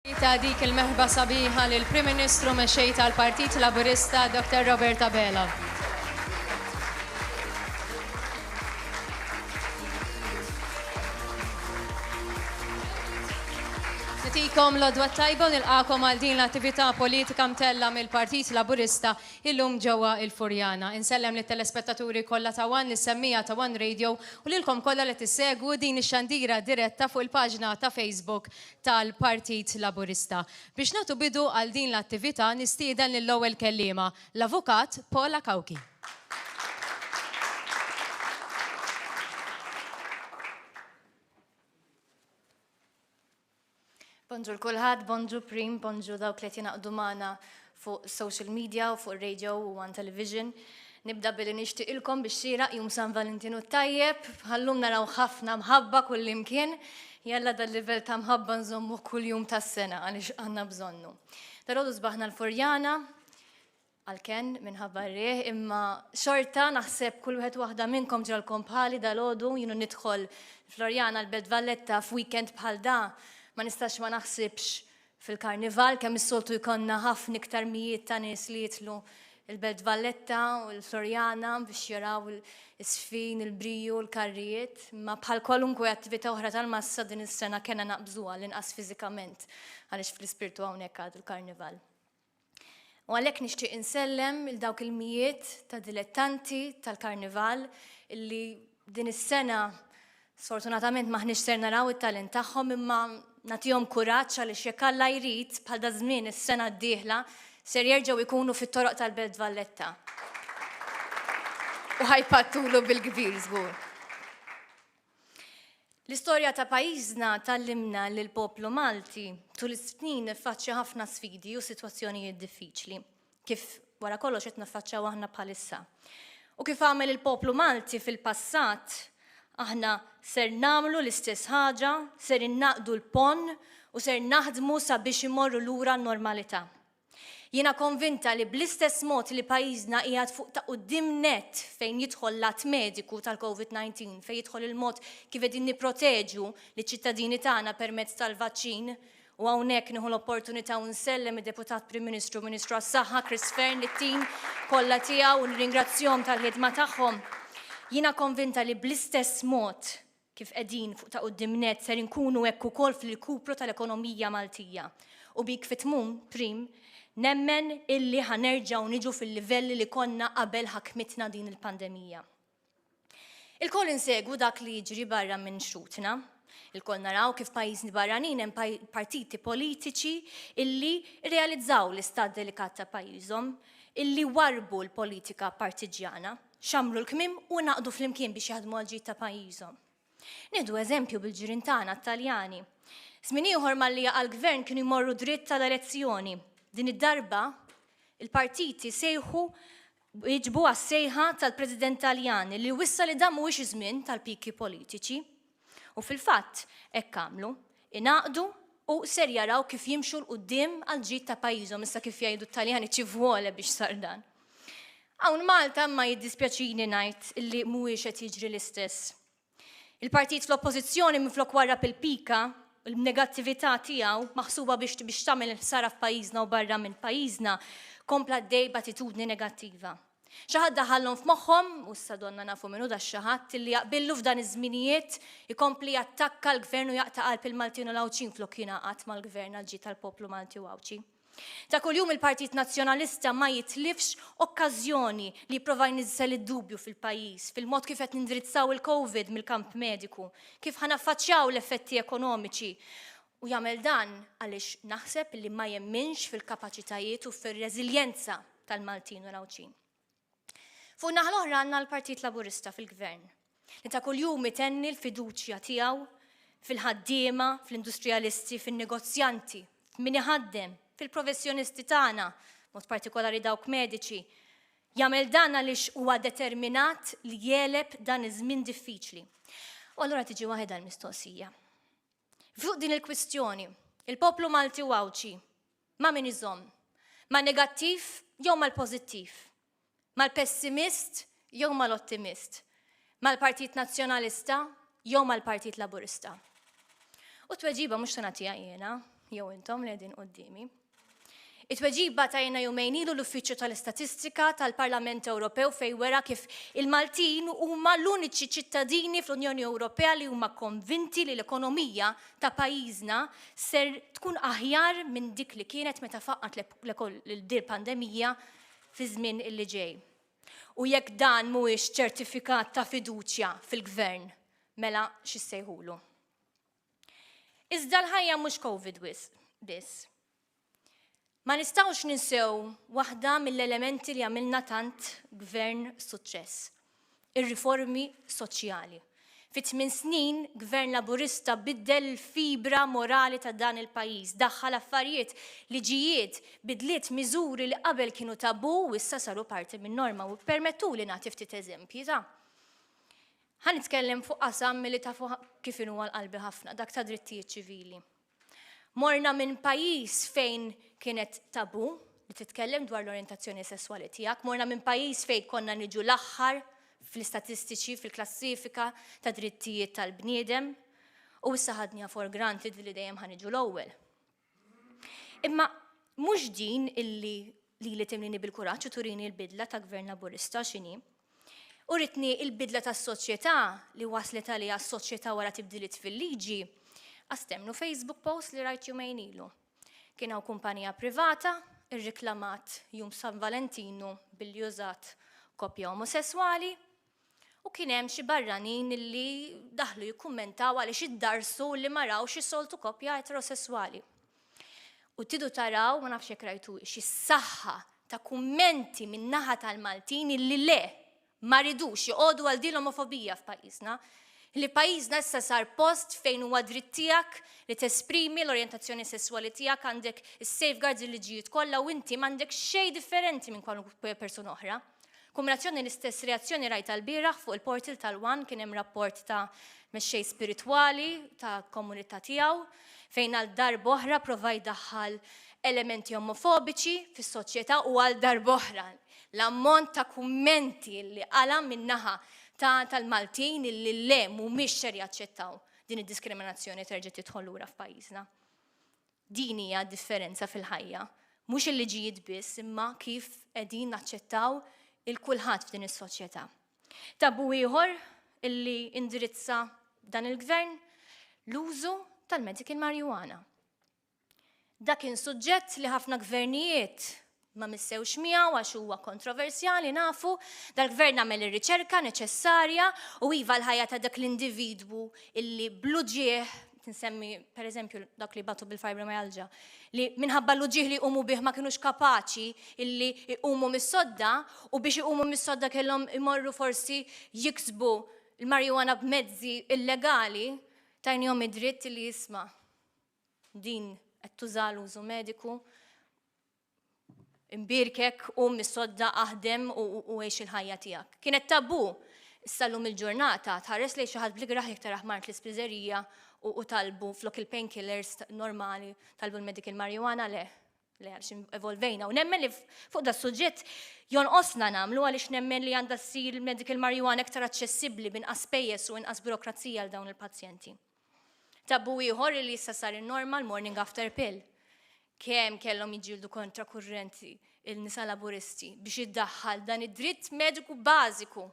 Ta' dik il-merħba sabiħa lill-Prim Ministru Mexxej tal-Partit Laburista Dr. Robert Abela. Natikom l-odwa tajba u nilqakom għal din l-attività politika mtella mill-Partit Laburista illum ġewwa il-Furjana. Insellem lit-telespettaturi kollha ta' One, lis-semmija ta' One Radio u lilkom kollha li tissegwu din ix-xandira diretta fuq il-paġna ta' Facebook tal-Partit Laburista. Biex nagħtu bidu għal din l-attività nistieden lill-ewwel kelliema, l-Avukat Paula Cauchi. Bonġu l-kulħadd, bonġu Prim, bonġu dawk li qed jingħaqdu magħna fuq social media u fuq radio u One Television. Nibda billi nixtieqilkom biex xieraq jum San Valentinu tajjeb, bħallum naraw ħafna mħabba kullimkien. Jalla dal-livell ta' mħabba nżommu kull jum tas-sena għaliex għandna bżonnu. Dalgħodu sbaħna l-Furjana, għalkemm minħabba r-riħ, imma xorta naħseb kull wieħed waħda minnkom ġralkom bħali dalgħodu jienu nidħol Floriana l-Belt Valletta f'weekend bħal da, ma nistax ma naħsibx fil-karnival kemm is-soltu jkollna ħafna iktar mijiet ta' nies li jitlu il-Belt Valletta u l-Floriana biex jaraw is-sfin, il-briju, l-karrijiet, ma bħal kwalunkwe attività oħra tal-massa din is-sena kellna naqbżuha l-inqas fiżikament għaliex fl-ispirtu hawnhekk għadu l-karnival. U għalhekk nixtieq insellem il dawk il-mijiet ta' dilettanti tal-karnival illi din is-sena sfortunatament maħniex ser naraw it-talent tagħhom imma nagħtihom kuraġġ għaliex jekk Alla jrid bħal da żmien is-sena d-dieħla ser jerġgħu jkunu fit-toroq tal-Belt Valletta. U ħajpattulu bil-kbir żgur. L-istorja ta' pajjiżna tgħallimna li l-poplu Malti tul is-snin iffaċċja ħafna sfidi u sitwazzjonijiet diffiċli, kif wara kollox qed naffaċċjaw aħna bħalissa. U kif għamel il-poplu Malti fil-passat, aħna ser nagħmlu l-istess ħaġa, ser innaqdu l-ponn u ser naħdmu sabiex imorru lura n-normalità. Jiena konvinta li bl-istess mod li pajjiżna qiegħed fuq ta' quddiem nett fejn jidħol l-att mediku tal-Covid-19, fejn jidħol il-mod kif qegħdin nipproteġu liċ-ċittadini tagħna permezz tal-vaċċin, u hawnhekk nieħu l-opportunità u nsellem id-Deputat Prim Ministru u Ministru għas-Saħħa Chris Fearne lit-tim kollha tiegħu u nirringrazzjahom tal-ħidma tagħhom. Jiena konvinta li bl-istess mod Kif qegħdin fuq ta' quddiem nett ser inkunu hekk ukoll fl-irkupru tal-ekonomija Maltija. U bik fit-tmun, Prim, nemmen illi ħa nerġgħu niġu fil-livelli li konna qabel ħakmitna din il-pandemija. Ilkoll insegwu dak li jiġri barra minn xtutna. Ilkoll naraw kif pajjiżni barranin hemm partiti politiċi illi rrealizzaw l-istat delikat ta' pajjiżhom, illi warrbu l-politika partiġġjana. Xammru l-kmiem u ngħaqdu flimkien biex jaħdmu għall-ġid ta' pajjiżhom. Nieħdu eżempju bil-ġirien tagħna t-Taljani. Żmien ieħor malli jaqa' l-gvern kienu jmorru dritt tal-elezzjoni. Din id-darba il-partiti sejħu wieġbu għas-sejħa tal-President Taljan li wissa li dan mhuwiex iż-żmien tal-piki politiċi. U fil-fatt, hekk għamlu. Ingħaqdu u ser jaraw kif jimxu 'l quddiem għall-ġid ta' pajjiżhom, issa kif jgħidu t-Taljani ci vuole biex sar dan. Hawn Malta imma jiddispjaċini ngħid li mhuwiex qed jiġri l-istess. Il-partit fl-Oppożizzjoni minflok warrab il-pika, l-negattività tiegħu maħsuba biex biex tagħmel il-ħsara f'pajjiżna u barra minn pajjiżna, kompla għaddej b'attitudni negattiva. Xi ħadd daħallhom f'moħħhom, u issa donna nafu min hu da xi ħadd, illi jaqbillu f'dan iż-żminijiet ikompli jattakka l-Gvern u jaqta' qalb il-Maltin u l-Għawdxin flok jingħaqad mal-Gvern għall-ġid tal-poplu Malti u Għawdxi. Ta' kuljum il-Partit Nazzjonalista ma jitlifx okkażjoni li jipprova jniżżel id-dubju fil-pajjiż, fil-mod kif qed nindirizzaw il-Covid mill-kamp mediku, kif ħa naffaċċjaw l-effetti ekonomiċi. U jagħmel dan għaliex naħseb li ma jemminx fil-kapaċitajiet u fir-reżiljenza tal-Maltin u l-Għawdxin. Fuq naħa l-oħra għandna l-Partit Laburista fil-Gvern, li ta' kuljum itenni l-fiduċja tiegħu fil-ħaddiema, fl-industrijalisti, fin-negozjanti, f'min iħaddem, fil-professjonisti tagħna, mod partikolari dawk mediċi. Jagħmel dan għaliex huwa determinat li jegħleb dan iż-żmien diffiċli. U allura tiġi waħedha l-mistoqsija. Fuq din il-kwistjoni, il-poplu Malti u Għawdxi ma' min iżomm? Man-negattiv jew mal-pożittiv? Mal-pessimist jew mal-ottimist? Mal-Partit Nazzjonalista jew mal-Partit Laburista? U t-tweġiba mhux se nagħtiha jiena. Jew intom li qegħdin quddiemi. It-tweġiba tajna jumejn ilu l-Uffiċċju tal-Istatistika tal-Parlament Ewropew fejn wera kif il-Maltin huma l-uniċi ċittadini fl-Unjoni Ewropea li huma konvinti li l-ekonomija ta' pajjiżna ser tkun aħjar minn dik li kienet meta faqqat l-pandemija fi żmien illi ġej. U jekk dan mhuwiex ċertifikat ta' fiduċja fil-gvern, mela x'issejħulu? Iżda l-ħajja mhux Covid wisq biss. Ma nistgħux ninsew waħda mill-elementi li għamilna tant gvern suċċess, ir-riformi soċjali. Fi tmin snin, gvern Laburista biddel il-fibra morali ta' dan il-pajjiż, daħħal affarijiet, liġijiet, bidliet, miżuri li qabel kienu tabù u issa saru parti min-norma u ppermettuli nagħti ftit eżempji ta' Ħa nitkellem fuq qasam li tafu kif inhu għal qalbi ħafna, dak ta' drittijiet ċivili. Morna minn pajjiż fejn kienet tabu li titkellem dwar l-orientazzjoni sesswali tiegħek, morna minn pajjiż fejn konna niġu l-aħħar fl-istatistiċi, fil-klassifika ta' drittijiet tal-bniedem, u issa ħadniha for granted li dejjem ħa niġu l-ewwel. Imma mhux din illi lili timlini bil-kuraġġ u turini l-bidla ta' Gvern Laburista x'inhi. Uritni l-bidla tas-soċjetà li waslet għaliha s-soċjetà wara tibdiliet fil-liġi, għax temmnu Facebook post li rajt jumejn ilu. Kien hawn kumpanija privata rriklamat Jum San Valentinu billi użat koppja omosesswali u kien hemm xi barranin li daħlu jikkummentaw għaliex iddarsu li ma rawx is-soltu koppja eterosesswali. U tidu taraw, ma nafx jekk rajtuhiex, is-saħħa ta' kummenti min-naħa tal-Maltin illi le, ma ridux joqogħdu għal din l-omofobija f'pajjiżna. Li pajjiżna issa sar post fejn huwa dritt tiegħek li tesprimi l-orjentazzjoni sesswali tiegħek, għandek is-safeguards, il-liġijiet kollha u inti m'għandek xejn differenti minn kwalunkwe persuna oħra. Kumulazzjoni l-istess reazzjoni rajtha lbieraħ fuq il-portal tal-One kien hemm rapport ta' mexxej spiritwali ta' komunità tiegħu fejn għal darb'oħra prova jdaħħal elementi omofobiċi fis-soċjetà u għal darb'oħra l-ammont ta' kummenti li qala' min-naħa ta' tal-Maltin illi le mhumiex ser jaċċettaw din id-diskriminazzjoni terġa' tidħol lura f'pajjiżna. Din hija d-differenza fil-ħajja. Mhux il-liġijiet biss imma kif qegħdin naċċettaw il kulħadd f'din is-soċjetà. Tabu ieħor illi indirizza dan il-gvern l-użu tal-medical marijuana. Dak kien suġġett li ħafna gvernijiet ma missewx miegħu għax huwa kontroversjali nafu, dal-gvern għamel ir-riċerka neċessarja u iva l-ħajja ta' dak l-individwu illi bl-uġieħ tinsemmi per eżempju dak li batu bil-fibromyalgia, li minħabba l-uġieħ li jqumu bih ma kinux kapaċi illi jqumu mis-sodda u biex iqumu mis-sodda kellhom imorru forsi jiksbu l-marijuana b'mezzi illegali, tajnihom id-dritt li jisma' din qed tuża l-użu mediku, imbierkek, qum mis-sodda, aħdem u għix il-ħajja tiegħek. Kienet tabu. Issa llum il-ġurnata tħares lejn xi ħadd bl-igraħ jekk tarah mart l-ispiżerija u talbu flok il-painkillers normali, talbu l-medical marijuana, le. Le, għaliex evolvejna u nemmen li fuq da suġġett jonqosna nagħmlu għaliex nemmen li għandha ssir il-medical marijuana iktar aċċessibbli b'inqas spejjeż u inqas burokrazija għal dawn il-pazjenti. Tabu ieħor li issa sar in-norma l-morning after pill. Kemm kellhom jiġġieldu kontra kurrenti il-nisa Laburisti biex iddaħħal dan id-dritt mediku bażiku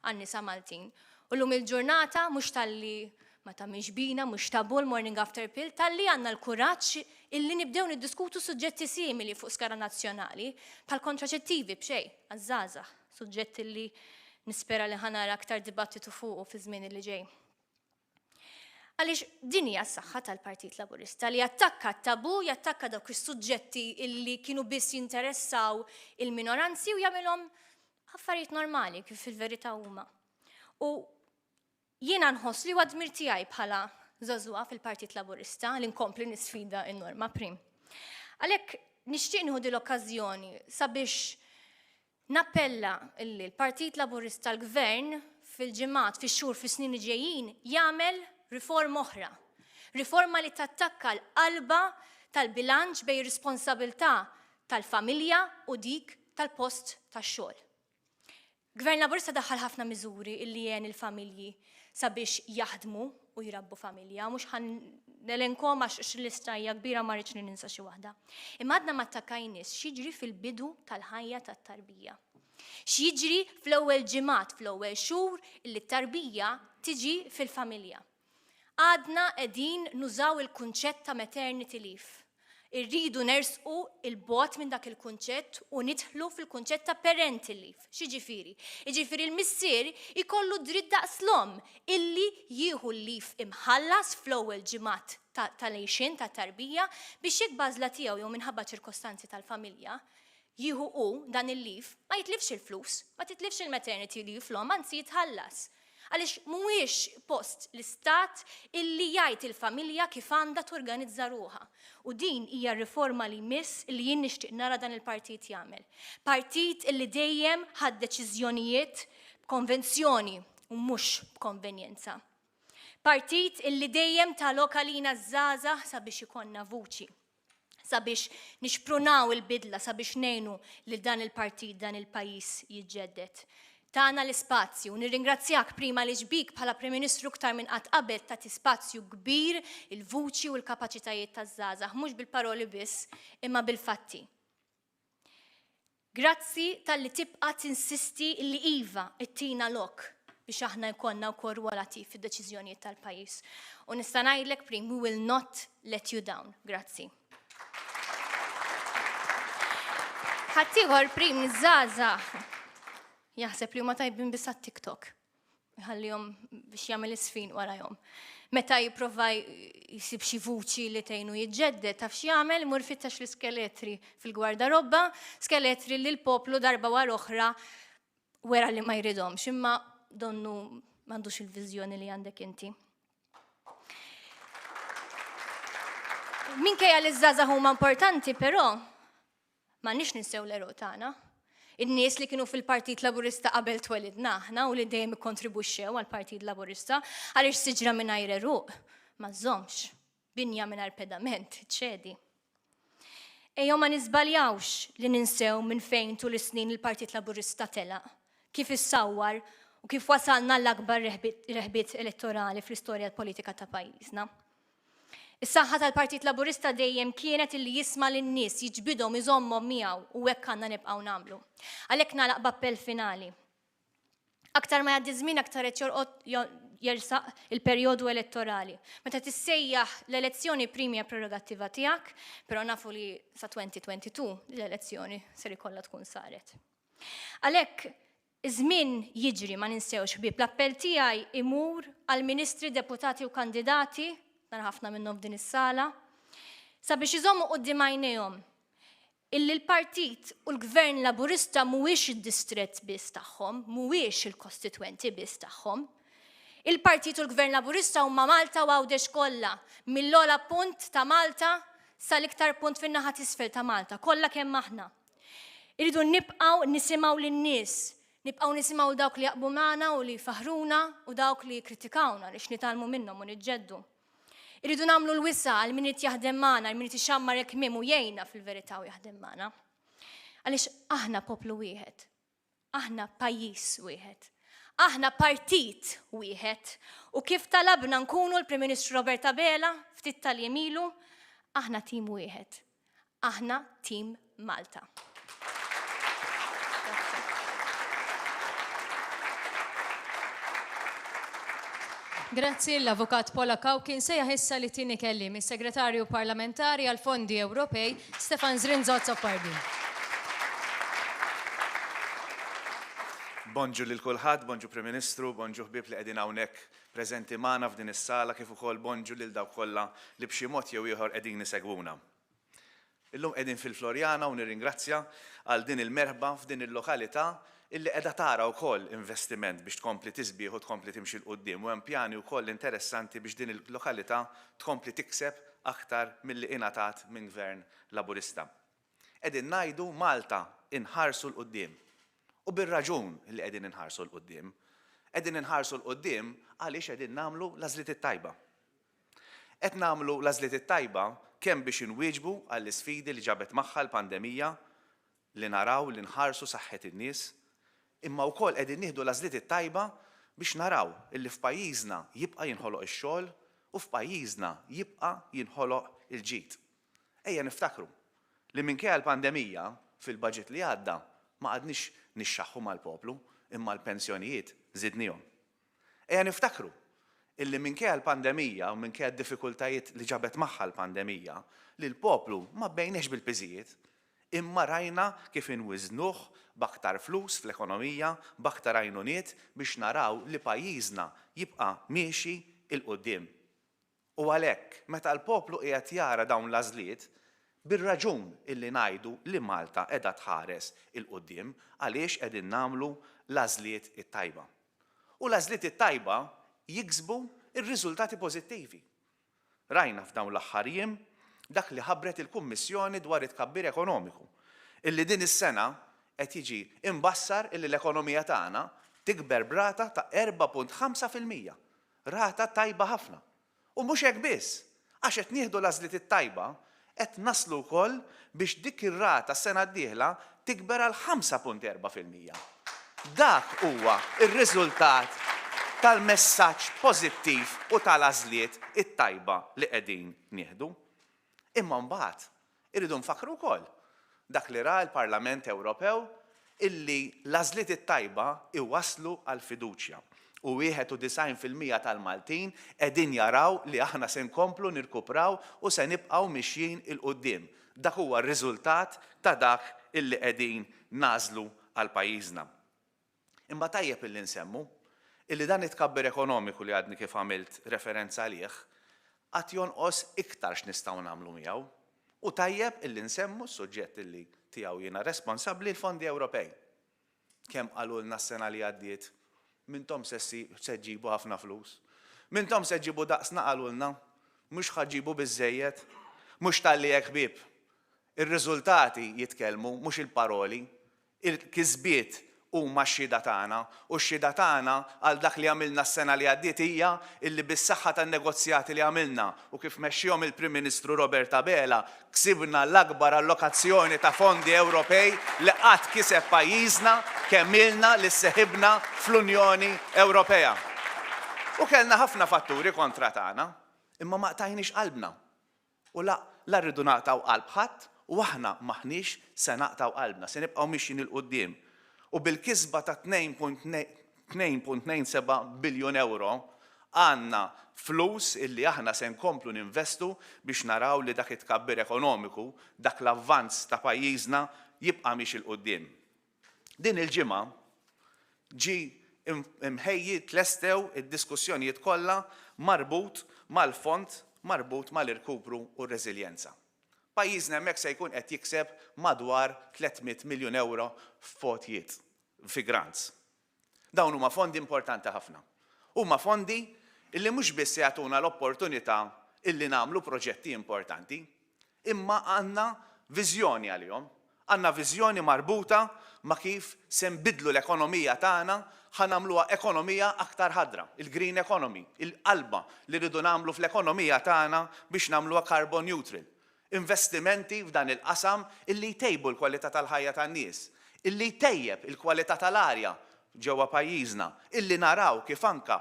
għan-nisa Maltin. U llum il-ġurnata mhux talli ma tagħmilx bina, mhux tabu l-morning after pill, talli għandna l-kuraġġ illi nibdew niddiskutu suġġetti simili fuq skala nazzjonali bħal kontraċettivi b'xejn għaż-żgħażagħ, suġġett illi nispera li ħa nara aktar dibattitu fuqu fi żmien illi ġej. Għaliex din hija s-saħħa tal-Partit Laburista li jattakka t-tabu, jattakka dawk is-suġġetti illi kienu biss jinteressaw il-minoranzi u jagħmilhom affarijiet normali kif fil-verità huma. U jiena nħoss li huwa dmir tiegħi bħala żagħżugħa fil-Partit Laburista li nkompli nisfida n-norma prim. Għalhekk nixtieq nieħu din l-okkażjoni sabiex Nappella li l-Partit Laburista l-Gvern fil-ġimgħat, fix-xhur, fis-snin li ġejjin jagħmel riforma oħra. Riforma li tattakka l-qalba tal-bilanċ bejn ir-responsabilità tal-familja u dik tal-post tax-xogħol. Gvern Laburista daħħal ħafna miżuri illi għen il-familji sabiex jaħdmu u jrabbu familja, mhux ħa nelenkhom għax il-lista hija kbira ma rridx li ninsa xi waħda. Imma għadna ma attakkajniex x'jiġri fil-bidu tal-ħajja tat-tarbija. X'jiġri fl-ewwel ġimgħat, fl-ewwel xhur illi t-tarbija tiġi fil-familja. Għadna qegħdin nużaw il-kunċett ta' maternity leave. Irridu nersqu 'l bogħod minn dak il-kunċett u nidħlu fil-kunċett ta' parental leave. X'jiġifieri? Jiġifieri l-missier ikollu dritt daqs l-omm illi jieħu l-leave imħallas fl-ewwel ġimgħat tal-għixien tat-tarbija biex jekk b'għażla tiegħu jew minħabba ċirkostanzi tal-familja, jieħu hu dan il-leave, ma jitlifx il-flus, ma titlifx il-maternity leave l-omm, anzi jitħallas. Għaliex mhuwiex post l-istat illi jgħid il-familja kif għandha torganizza ruħha. U din hija r-riforma li jmiss illi jien nixtieq nara dan il-partit jagħmel. Partit illi dejjem ħa deċiżjonijiet b'konvenzjoni u mhux b'konvenjenza. Partit illi dejjem ta lok għalina ż-żgħażagħ sabiex ikollna vuċi. Sabiex nixprunaw il-bidla, sabiex ngħinu lil dan il-partit, dan il-pajjiż jiġġedded. Tana l-ispazju. Nirringrazzjak Prima għaliex bik bħala Prim Ministru iktar minn qatt qabel tagħti spazju kbir il-vuċi u l-kapaċitajiet taż-żgħażagħ, mhux bil-paroli biss, imma bil-fatti. Grazzi talli tibqa' tinsisti li iva, ittina lok biex aħna jkollna wkoll rwol attiv fid-deċiżjonijiet tal-pajjiż. U nista' ngħidlek Prim, we will not let you down. Grazzi. Ħaddieħor Prim żgħażagħ jaħseb li huma tajbin biss għat-TikTok. Iħallihom biex jagħmel isfin warajhom. Meta jipprova jsib xi vuċi li tgħinu jiġġedded, taf x'jagħmel imur fittex l-iskeletri fil-gwardarobba, skeletri li l-poplu darba wara oħra wera li ma jridhomx, imma donnu m'għandux il-viżjoni li għandek inti. Minkejja li ż-żgħażagħ huma importanti, però M'għandniex ninsew l-għeruq tagħna. In-nies li kienu fil-Partit Laburista qabel twelidna aħna u li dejjem ikkontribwixxew għall-Partit Laburista għaliex siġra mingħajr għeruq ma żżommx, binja mingħajr pedament ċedi. Ejjew ma niżbaljawx li ninsew minn fejn tul is-snin il-Partit Laburista telaq, kif issawwar u kif wasalna l-akbar reħbiet elettorali fl-istorja politika ta' pajjiżna. Is-saħħa tal-Partit Laburista dejjem kienet illi jisma' lin-nies, jiġbidhom, iżommhom miegħu u hekk għandna nibqgħu nagħmlu. Għalhekk nagħlaq b'appell finali. Aktar ma jgħaddi żmien aktar qed jorqod jersaq il-perjodu elettorali. Meta tissejjaħ l-elezzjoni prim hija prerogattiva tiegħek, però nafu li sa 2022 l-elezzjoni ser ikollha tkun saret. Għalhekk Iż-żmien jiġri, ma ninsewx ħbieb. L-appell tiegħi imur għall-Ministri, Deputati u Kandidati, nara ħafna minnhom f'din is-sala, sabiex iżommu quddiem għajnejhom illi l-Partit u l-Gvern Laburista mhuwiex id-distrett biss tagħhom, mhuwiex il-kostitwenti biss tagħhom. Il-Partit u l-Gvern Laburista huma Malta u Għawdex kollha, mill-ogħla punt ta' Malta sal-iktar punt fin-naħa t'isfel ta' Malta, kollha kemm aħna. Irridu nibqgħu nisimgħu lin-nies, nibqgħu nisimgħu 'l dawk li jaqblu magħna u li jfaħħruna u dawk li jikkritikawna għaliex nitgħallmu minnhom u niġġeddu. Irridu nagħmlu l-wisa' għal min irid jaħdem magħna, għal min irid ixammar il-kmiem u jgħinna fil-verità u jaħdem magħna. Għaliex aħna poplu wieħed. Aħna pajjiż wieħed. Aħna partit wieħed. U kif talabna nkunu l-Prim Ministru Robert Abela ftit tal-jiem ilu, aħna tim wieħed. Aħna tim Malta. Grazzi l-Avukat Paula Cauchi. Nsejjaħ issa li tieni kelliem, is-Segretarju Parlamentari għall-Fondi Ewropej, Stefan Zrinzo Azzopardi. Bonġu lil kulħadd, bonġu Prim Ministru, bonġu ħbieb li qegħdin hawnhekk preżenti magħna f'din is-sala kif ukoll bonġu lil dawk kollha li b'xi mod jew ieħor qegħdin isegwuna. Illum qegħdin fil-Floriana u nirringrazzja għal din il-merħba f'din il-lokalità illi qiegħda tara wkoll investiment biex tkompli tisbieħ u tkompli timxi 'l quddiem u hemm pjani wkoll interessanti biex din il-lokalità tkompli tikseb aktar milli ingħatat minn Gvern Laburista. Qegħdin ngħidu Malta inħarsu 'l quddiem. U bir-raġun li qegħdin inħarsu 'l quddiem. Qegħdin inħarsu 'l quddiem għaliex qegħdin nagħmlu l-għażliet it-tajba. Qed nagħmlu l-għażliet it-tajba kemm biex inwieġbu għall-isfidi li ġabet magħha l-pandemija, li naraw li nħarsu saħħet in-nies, Imma wkoll qegħdin nieħdu l-għażliet it-tajba biex naraw illi f'pajjiżna jibqa' jinħoloq ix-xogħol u f'pajjiżna jibqa' jinħoloq il-ġid. Ejja niftakru li minkejja l-pandemija, fil-budget li għadda ma qgħadniex nixxaħħu mal-poplu imma l-pensjonijiet żidniehom. Ejja niftakru illi minkejja l-pandemija u minkejja d-diffikultajiet li ġabet magħha l-pandemija, lill-poplu ma bejniex bil-piżijiet, imma rajna kif inwiżnuh b'aktar flus fl-ekonomija, b'aktar għajnuniet biex naraw li pajjiżna jibqa' miexi 'l quddiem. U għalhekk, meta l-poplu qiegħed jara dawn l-għażliet, bir-raġun illi ngħidu li Malta qiegħda tħares 'il quddiem għaliex qegħdin nagħmlu l-għażliet it-tajba. U l-għażliet it-tajba jiksbu r-riżultati pożittivi. Rajna f'dawn l-aħħar jiem dak li ħabbret il-Kummissjoni dwar it-tkabbir ekonomiku, illi din is-sena qed jiġi imbassar illi l-ekonomija tagħna tikber b'rata ta' 4.5%. Rata tajba ħafna. U mhux hekk biss, għax qed nieħdu l-għażliet it-tajba, qed naslu wkoll biex dik ir-rata s-sena d-dieħla tikber għal 5.4%. Dak huwa r-riżultat tal-messaġġ pożittiv u tal-għażliet it-tajba li qegħdin nieħdu. Imma mbagħad irridu nfakkru wkoll dak li ra l-Parlament Ewropew illi l-għażliet it-tajba iwasslu għall-fiduċja u 91% tal-Maltin qegħdin jaraw li aħna se nkomplu nirkupraw u se nibqgħu mixjin 'il quddiem. Dak huwa r-riżultat ta' dak illi qegħdin nagħżlu għal pajjiżna. Imma tajjeb illi nsemmu illi dan it-tkabbir ekonomiku li għadni kif għamilt referenza għalih għad jonqos iktar x'nistgħu nagħmlu miegħu. U tajjeb illi nsemmu s-suġġett illi tiegħu jiena responsabbli, l-fondi Ewropej. Kemm qalulna s-sena li għaddiet, m'intom se se ġġibu ħafna flus. M'intom se ġġibu daqsna qalulna, mhux ħa ġġibu biżżejjed. Mhux talli hekk ħbieb. Ir-riżultati jitkellmu, mhux il-paroli. Il-kisbiet huma x-xhieda tagħna, u x-xhieda tagħna għal dak li għamilna s-sena li għaddiet hija illi bis-saħħa tan-negozjati li għamilna u kif mexxiehom il-Prim Ministru Robert Abela ksibna l-akbar allokazzjoni ta' fondi Ewropej li qatt kiseb pajjiżna kemm ilna li sseħibna fl-Unjoni Ewropea. U kellna ħafna fatturi kontra tagħna, imma ma qtajniex qalbna. U la, la rridu naqtgħu qalb ħadd u aħna m'aħniex se naqtgħu qalbna, se nibqgħu mixjin 'il quddiem. U bil-kisba ta' 2.27 biljun ewro għandna flus illi aħna se nkomplu ninvestu biex naraw li dak it-tkabbir ekonomiku, dak l-avvanz ta' pajjiżna jibqa' miexi 'l quddiem. Din il-ġimgħa ġie mħejji tlestew id-diskussjonijiet kollha marbut mal-fond marbut mal-irkupru u r-reżiljenza. Pajjiżna hemmhekk se jkun qed jikseb madwar 300 miljun ewro f'għotjiet, fi grants. Dawn huma fondi importanti ħafna. Huma fondi illi mhux biss se jagħtuna l-opportunità illi nagħmlu proġetti importanti, imma għandna viżjoni għalihom. Għandna viżjoni marbuta ma' kif se nbiddlu l-ekonomija tagħna ħa nagħmluha ekonomija aktar ħadra, il-green economy, il-qalba li rridu nagħmlu fl-ekonomija tagħna biex nagħmluha carbon neutral. Investimenti f'dan il-qasam illi jtejbu l-kwalità tal-ħajja tan-nies, illi jtejjeb il-kwalità tal-arja ġewwa pajjiżna, illi naraw kif anke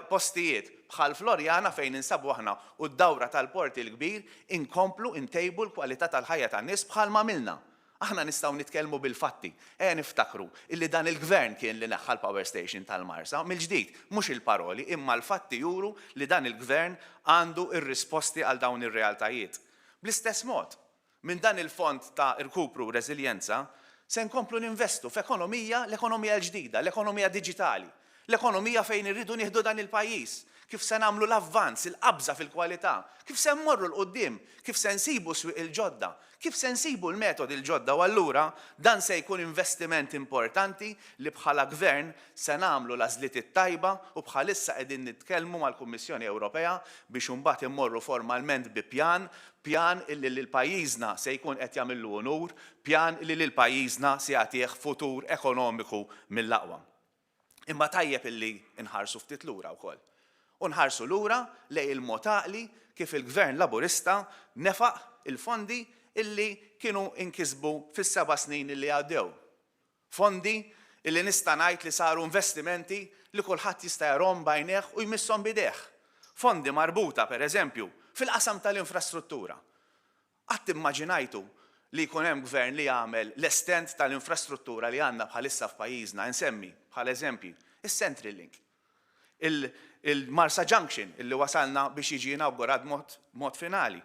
postijiet bħal Floriana fejn ninsabu aħna u d-dawra tal-Port il-Kbir inkomplu ntejbu l-kwalità tal-ħajja tan-nies bħalma għamilna. Aħna nistgħu nitkellmu bil-fatti. Ejja niftakru illi dan il-Gvern kien li neħħa l-power station tal-Marsa, mill-ġdid, mhux il-paroli imma l-fatti juru li dan il-Gvern għandu r-risposti għal dawn ir-realtajiet. Bl-istess mod, minn dan il-Fond ta' Rkupru u Reżiljenza se nkomplu ninvestu f'ekonomija, l-ekonomija l-ġdida, l-ekonomija diġitali, l-ekonomija fejn irridu nieħdu dan il-pajjiż, kif se nagħmlu l-avvanz, il-qabża fil-kwalità, kif se mmorru 'l quddiem, kif se nsibu s-swieq il-ġodda, kif se nsibu l-metodi l-ġodda u allura dan se jkun investiment importanti li bħala Gvern se nagħmlu l-għażliet it-tajba u bħalissa qegħdin nitkellmu mal-Kummissjoni Ewropea biex imbagħad immorru formalment bi pjan, pjan illi lil pajjiżna se jkun qed jagħmillu unur, pjan illi lil pajjiżna se jagħtih futur ekonomiku mill-aqwa. Imma tajjeb illi nħarsu ftit lura wkoll. U nħarsu lura lejn il-mod għaqli kif il-Gvern Laburista nefaq il-fondi illi kienu nkisbu fis-seba' snin illi għaddew. Fondi illi nista' ngħid li saru investimenti li kulħadd jista' jarahom b'għajnejh u jmisshom b'idejh. Fondi marbuta, per eżempju, fil-qasam tal-infrastruttura. Qatt immaġinajtu li jkun hemm gvern li jagħmel l-estent tal-infrastruttura li għandna bħalissa f'pajjiżna, insemmi, bħala eżempji, is-Central Link, il-Marsa Junction illi wasalna biex jiġi inawgurat b'mod finali,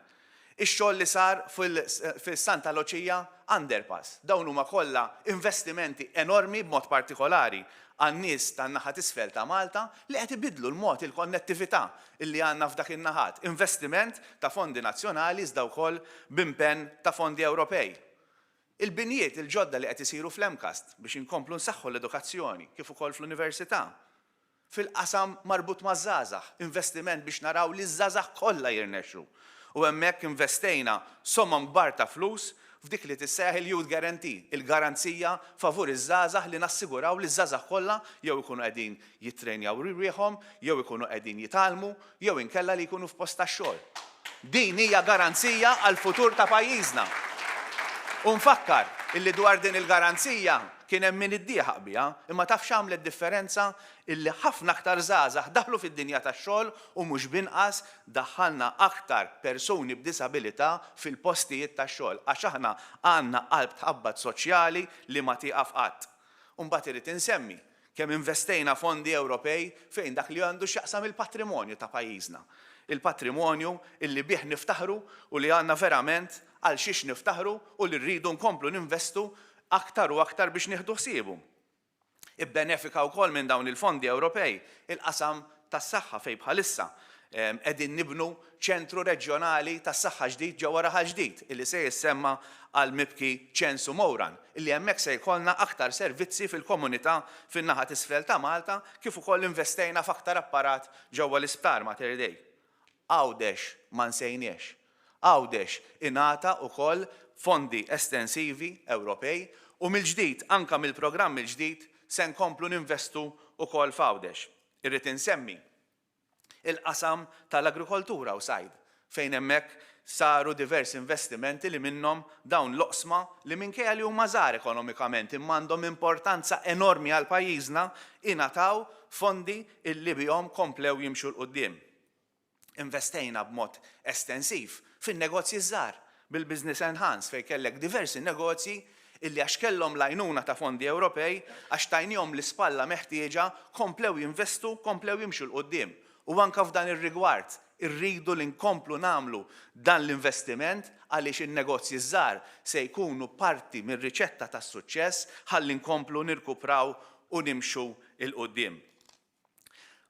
ix-xogħol li sar fis-Santa Luċija Underpass. Dawn huma kollha investimenti enormi b'mod partikolari għan-nies tan-naħa t'isfel ta' Malta li qed ibiddlu l-mod, il-konnettività illi għandna f'dak in-naħat. Investiment ta' fondi nazzjonali iżda wkoll b'impenn ta' fondi Ewropej. Il-binjiet il-ġodda li qed isiru fl-MCAST biex inkomplu nsaħħu l-edukazzjoni kif ukoll fl-Università. Fil-qasam marbut maż-żgħażagħ, investiment biex naraw li ż-żgħażagħ kollha jirnexxu. U hemmhekk investejna somom kbar ta' flus f'dik li tissejjaħ il-Youth Guarantee, il-garanzija favur iż-żgħażagħ li nassiguraw li ż-żgħażagħ kollha jew ikunu qegħdin jittrejnjaw rwieħhom, jew ikunu qegħdin jitgħallmu, jew inkella li jkunu f'post tax-xogħol. Din hija garanzija għall-futur ta' pajjiżna. U nfakkar illi dwar din il-garanzija kien hemm min iddieħaq biha, imma taf x'għamlet differenza? Illi ħafna aktar żgħażagħ daħlu fid-dinja tax-xogħol u mhux b'inqas daħħalna aktar persuni b'disabilità fil-postijiet tax-xogħol għax aħna għandna qalb tħabbat soċjali li ma tieqaf qatt. U mbagħad irrid insemmi Kemm investejna fondi Ewropej fejn dak li għandu x'jaqsam il-patrimonju ta' pajjiżna. Il-patrimonju illi bih niftaħru u li għandna verament għal xiex niftaħru u li rridu nkomplu ninvestu aktar u aktar biex nieħdu ħsiebu. Ibbenefika wkoll minn dawn il-fondi Ewropej il-qasam tas-saħħa fejn bħalissa qegħdin nibnu ċentru reġjonali tas-saħħa ġdid ġewwa Raħal Ġdid illi se jissemma għall-mibki Ċensu Mouran illi hemmhekk se jkollna aktar servizzi fil-komunità fin-naħa t'isfel ta' Malta kif ukoll investejna f'aktar apparat ġewwa l-Isptar Mater Dei. Għawdex ma nsejniex. Għawdex ingħata ukoll fondi estensivi Ewropej u mill-ġdid anke mill-programm il-ġdid se nkomplu ninvestu ukoll f'Għawdex. Irrid insemmi il-qasam tal-agrikoltura u sajd, fejn hemmhekk saru diversi investimenti li minnhom dawn l-oqsma li minkejja li huma żgħar ekonomikament imma għandhom importanza enormi għal pajjiżna ingħataw fondi illi bihom komplew jimxu 'l quddiem. Investejna b'mod estensiv fin-negozji ż-żgħar bil-Business Enhance fejn kellek diversi negozji illi għax kellhom l-għajnuna ta' fondi Ewropej, għax tajniehom l-ispalla meħtieġa, komplew jinvestu, komplew jimxu 'l quddiem. U anke f'dan ir-rigward irridu li nkomplu nagħmlu dan l-investiment għaliex in-negozji ż-żgħar se jkunu parti mir-riċetta tas-suċċess ħalli nkomplu nirkupraw u nimxu 'l quddiem.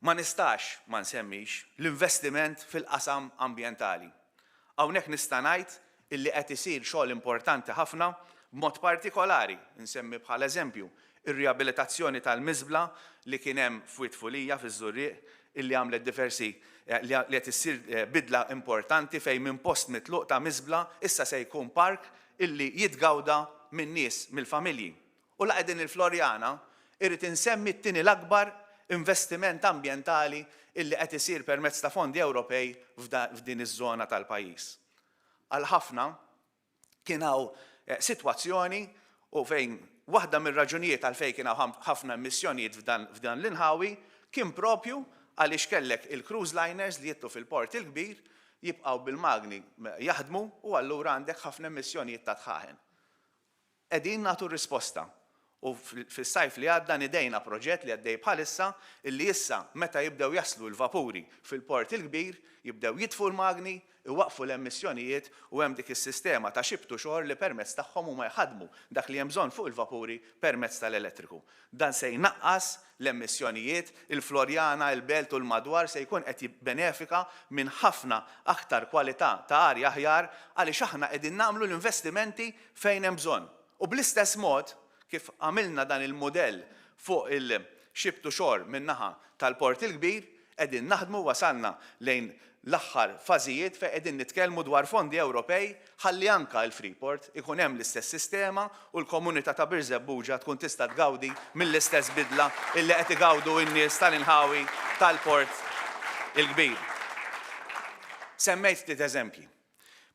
Ma nistax ma nsemmix l-investiment fil-qasam ambjentali. Hawnhekk nista' ngħid illi qed isir xogħol importanti ħafna, b'mod partikolari nsemmi bħala eżempju r-riabilitazzjoni tal-miżbla li kien hemm f'Wied Fulija fiż-Żurrieq illi għamlet diversi li qed issir bidla importanti fejn minn post mitluq ta' miżbla issa se jkun park illi jitgawda min-nies, mill-familji. U la qegħdin il-Floriana, irrid insemmi t-tieni l-akbar investiment ambjentali illi qed isir permezz ta' fondi Ewropej f'din iż-żona tal-pajjiż. Għal ħafna kien hawn sitwazzjoni u fejn waħda mir-raġunijiet għalfejn kien hawn ħafna emissjonijiet f'dan l-inħawi kien propju għaliex kellek il-cruise liners li jidħlu fil-Port il-Kbir jibqgħu bil-magni jaħdmu u allura għandek ħafna emissjonijiet ta' dħaħen. Qegħdin nagħtu risposta u fis-sajf li għadda nidejna proġett li għaddej bħalissa illi issa meta jibdew jaslu l-vapuri fil-Port il-Kbir jibdew jitfu l-magni, iwaqqfu l-emissjonijiet u hemm dik is-sistema ta' ship to shore li permezz tagħhom huma jħaddmu dak li hemm bżonn fuq il-vapuri permezz tal-elettriku. Dan se jnaqqas l-emissjonijiet, il-Floriana, il-Belt u l-madwar se jkun qed jibbenefika minn ħafna aktar kwalità ta' arja aħjar għaliex aħna qegħdin nagħmlu l-investimenti fejn hemm bżonn. U bl-istess mod kif għamilna dan il-mudell fuq il-ship to shore min-naħa tal-Port il-Kbir, qegħdin naħdmu u wasalna lejn l-aħħar fażijiet fejn qegħdin nitkellmu dwar fondi Ewropej ħalli anke l-Freeport ikun hemm l-istess sistema u l-komunità ta' Birżebbuġa tkun tista' tgawdi mill-istess bidla illi qed igawdu n-nies tal-inħawi tal-Port il-Kbir. Semmejt ftit eżempji.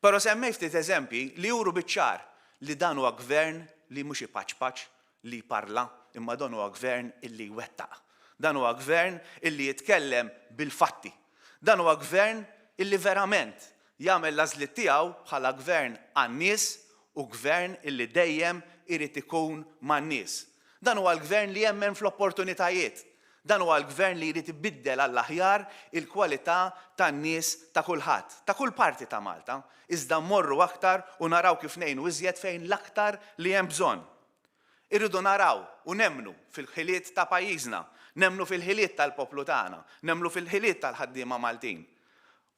Però semmejt ftit eżempji li juru biċ-ċar li dan huwa gvern li mhux ipaċpaċ, li jparla, imma dan huwa gvern illi jwettaq. Dan huwa gvern illi jitkellem bil-fatti. Dan huwa gvern illi verament jagħmel l-għażliet tiegħu bħala gvern għan-nies u gvern illi dejjem irid ikun man-nies. Dan huwa l-gvern li jemmen fl-opportunitajiet. Dan huwa l-gvern li jrid ibiddel għall-aħjar il-kwalità tan-nies ta' kulħadd, ta' kull parti ta' Malta, iżda mmorru aktar u naraw kif ngħinu iżjed fejn l-aktar li hemm bżonn. Irridu naraw u nemmnu fil-ħiliet ta' pajjiżna, nemmnu fil-ħiliet tal-poplu tagħna, nemmnu fil-ħiliet tal-ħaddiema Maltin.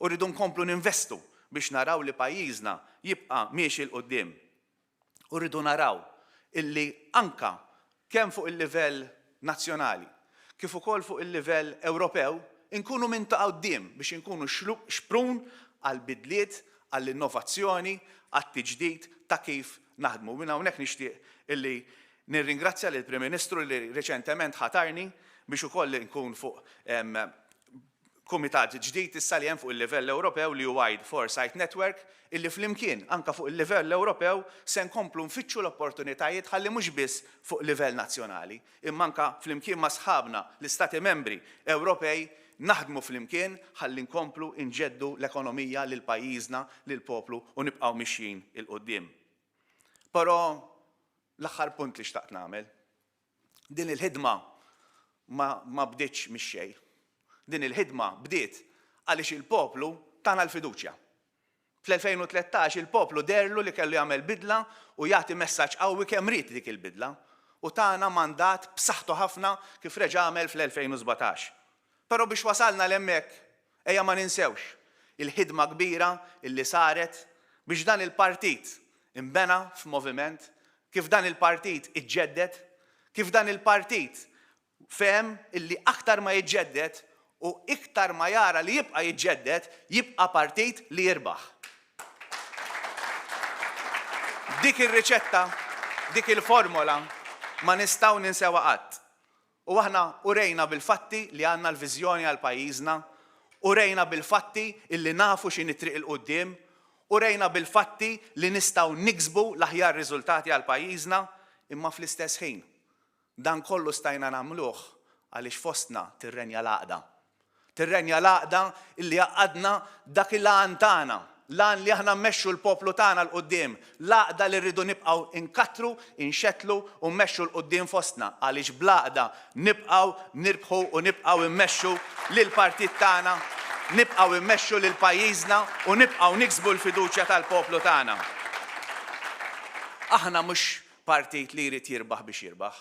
U rridu nkomplu ninvestu biex naraw li pajjiżna jibqa' miexi 'l quddiem. U rridu naraw illi anke kemm fuq il-livell nazzjonali kif ukoll fuq il-livell Ewropew inkunu minn ta' quddiem biex inkunu xprun għall-bidliet, għall-innovazzjoni, għat-tiġdid ta' kif naħdmu. Minn hawnhekk nixtieq illi nirringrazzja lill-Prim Ministru li riċentement ħatarni biex ukoll inkun fuq kumitat ġdid issa li hemm fuq il-livell Ewropew li hu Wide Foresight Network illi flimkien anke fuq il-livell Ewropew se nkomplu nfittxu l-opportunitajiet ħalli mhux biss fuq livell nazzjonali imma anke flimkien ma' sħabna l-Istati Membri Ewropej naħdmu flimkien ħalli nkomplu nġeddu l-ekonomija lil pajjiżna, lill-poplu u nibqgħu mixjin 'il quddiem. Però l-aħħar punt li xtaqt nagħmel. Din il-ħidma ma ma bdietx mix-xejn. Din il-ħidma bdiet għaliex il-poplu tana l-fiduċja. Fl-2013 il-poplu deherlu li kellu jagħmel bidla u jagħti messaġġ qawwi kemm ried dik il-bidla u tana mandat b'saħħtu ħafna kif reġa' għamel fl-2017. Però biex wasalna 'l hemmhekk, ejja ma ninsewx il-ħidma kbira illi saret biex dan il-partit inbena f'moviment, kif dan il-partit iġġedded, kif dan il-partit fehem illi aktar ma jiġġedded u iktar ma jara li jibqa' jiġġedded, jibqa' partit li jirbaħ. Dik ir-riċetta, dik il-formola ma nistgħu ninsewha qatt. U aħna urejna bil-fatti li għandna l-viżjoni għal pajjiżna, urejna bil-fatti illi nafu x'inhi t-triq 'il quddiem, urejna bil-fatti li nistgħu niksbu l-aħjar riżultati għal pajjiżna, imma fl-istess ħin, dan kollu stajna nagħmluh għaliex fostna tirrenja l-għaqda. Tirrenja l-għaqda illi għaqqadna dak il-għan tagħna, l-għan li aħna mmexxu l-poplu tagħna 'l quddiem, l-għaqda li rridu nibqgħu nkattru, inxettlu u mmexxu 'l quddiem fostna għaliex bl-għaqda nibqgħu nirbħu u nibqgħu mmexxu lill-partit tagħna, nibqgħu mmexxu lil pajjiżna u nibqgħu niksbu l-fiduċja tal-poplu tagħna. Aħna mhux partit li jrid jirbaħ biex jirbaħ.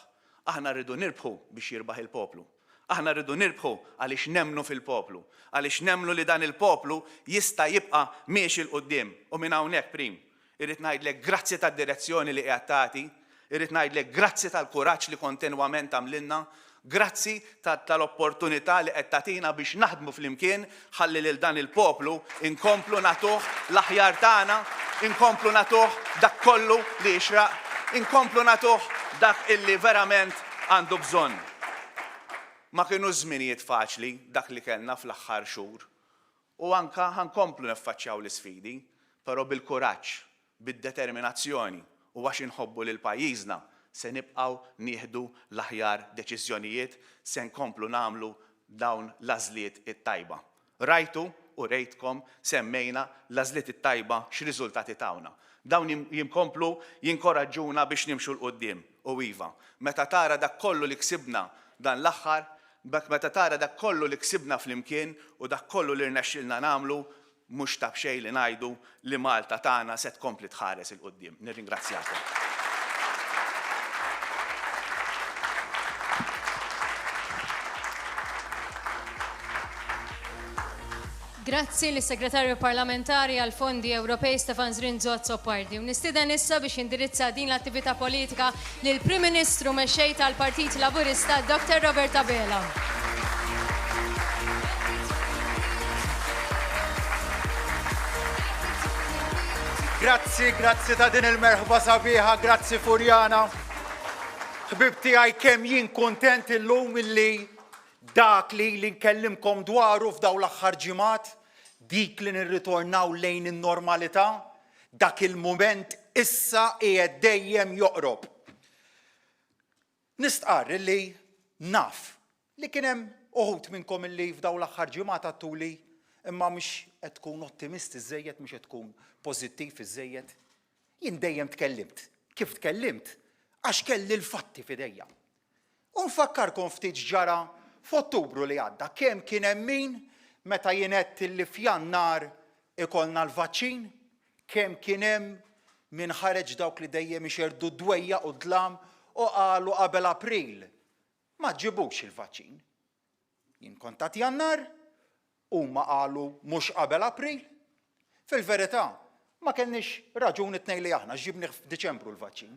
Aħna rridu nirbħu biex jirbaħ il-poplu. Aħna rridu nirbħu għaliex nemmnu fil-poplu, għaliex nemmnu li dan il-poplu jista' jibqa' miexi 'l quddiem. U minn hawnhekk, Prim, irrid ngħidlek grazzi tad-direzzjoni li qiegħed tagħti, irrid ngħidlek grazzi tal-kuraġġ li kontinwament tagħmlilna, grazzi tal-opportunità li qed tagħtina biex naħdmu flimkien ħalli lil dan il-poplu nkomplu nagħtuh l-aħjar tagħna, inkomplu nagħtuh dak kollu li jixraq, inkomplu nagħtuh dak illi verament għandu bżonn. Ma kinux żminijiet faċli dak li kellna fl-aħħar xhur u anke ħa nkomplu niffaċċjaw l-isfidi, però bil-kuraġġ, bid-determinazzjoni u għax inħobbu lil pajjiżna se nibqgħu nieħdu l-aħjar deċiżjonijiet, se nkomplu nagħmlu dawn l-għażliet it-tajba. Rajtu u rejtkom semmejna l-għażliet it-tajba x'riżultati tawna. Dawn jkomplu jinkoraġġuna biex nimxu 'l quddiem. U iva, meta tara dak kollu li ksibna dan l-aħħar, meta tara dak kollu li ksibna flimkien u dak kollu li rnexxielna nagħmlu, mhux ta' b'xejn li ngħidu li Malta tagħna se tkompli tħares 'il quddiem. Nirringrazzjakom. Grazzi lis-Segretarju Parlamentari għall-Fondi Ewropej Stefan Zrinzo Azzopardi. U nistieden issa biex jindirizza din l-attività politika lill-Prim Ministru Mexxej tal-Partit Laburista Dr. Robert Abela. Grazzi, grazzi ta' din il-merħba sabiħa, grazzi Furjana. Ħbib tiegħi kemm jien kuntent illum illi dak li li nkellimkom dwaru f'daw l-aħħar ġimgħat, dik li nirritornaw lejn in-normalità, Dak il-mument issa qiegħed dejjem joqrob. Nistqarr illi naf li kien hemm uħud minnkom illi f'dawn l-aħħar ġimgħat għadtuli imma mhux qed tkun ottimist iżżejjed, mhux qed tkun pożittiv iżżejjed. Jien dejjem tkellimt. Kif tkellimt? Għax kelli l-fatti f'idejja. U nfakkarkom ftit x'ġara f'Ottubru li għadda, kemm kien hemm min meta jien għedt illi f'Jannar ikollna l-vaċċin, kemm kien hemm min ħareġ dawk li dejjem ixerrdu d-dwejjaq u d-dlam u qalu qabel April ma ġġibux il-vaċċin. Jien kont għad Jannar, huma qalu mhux qabel April. Fil-verità, ma kellniex raġun it-tnejn li aħna, ġibnih f'Diċembru l-vaċċin.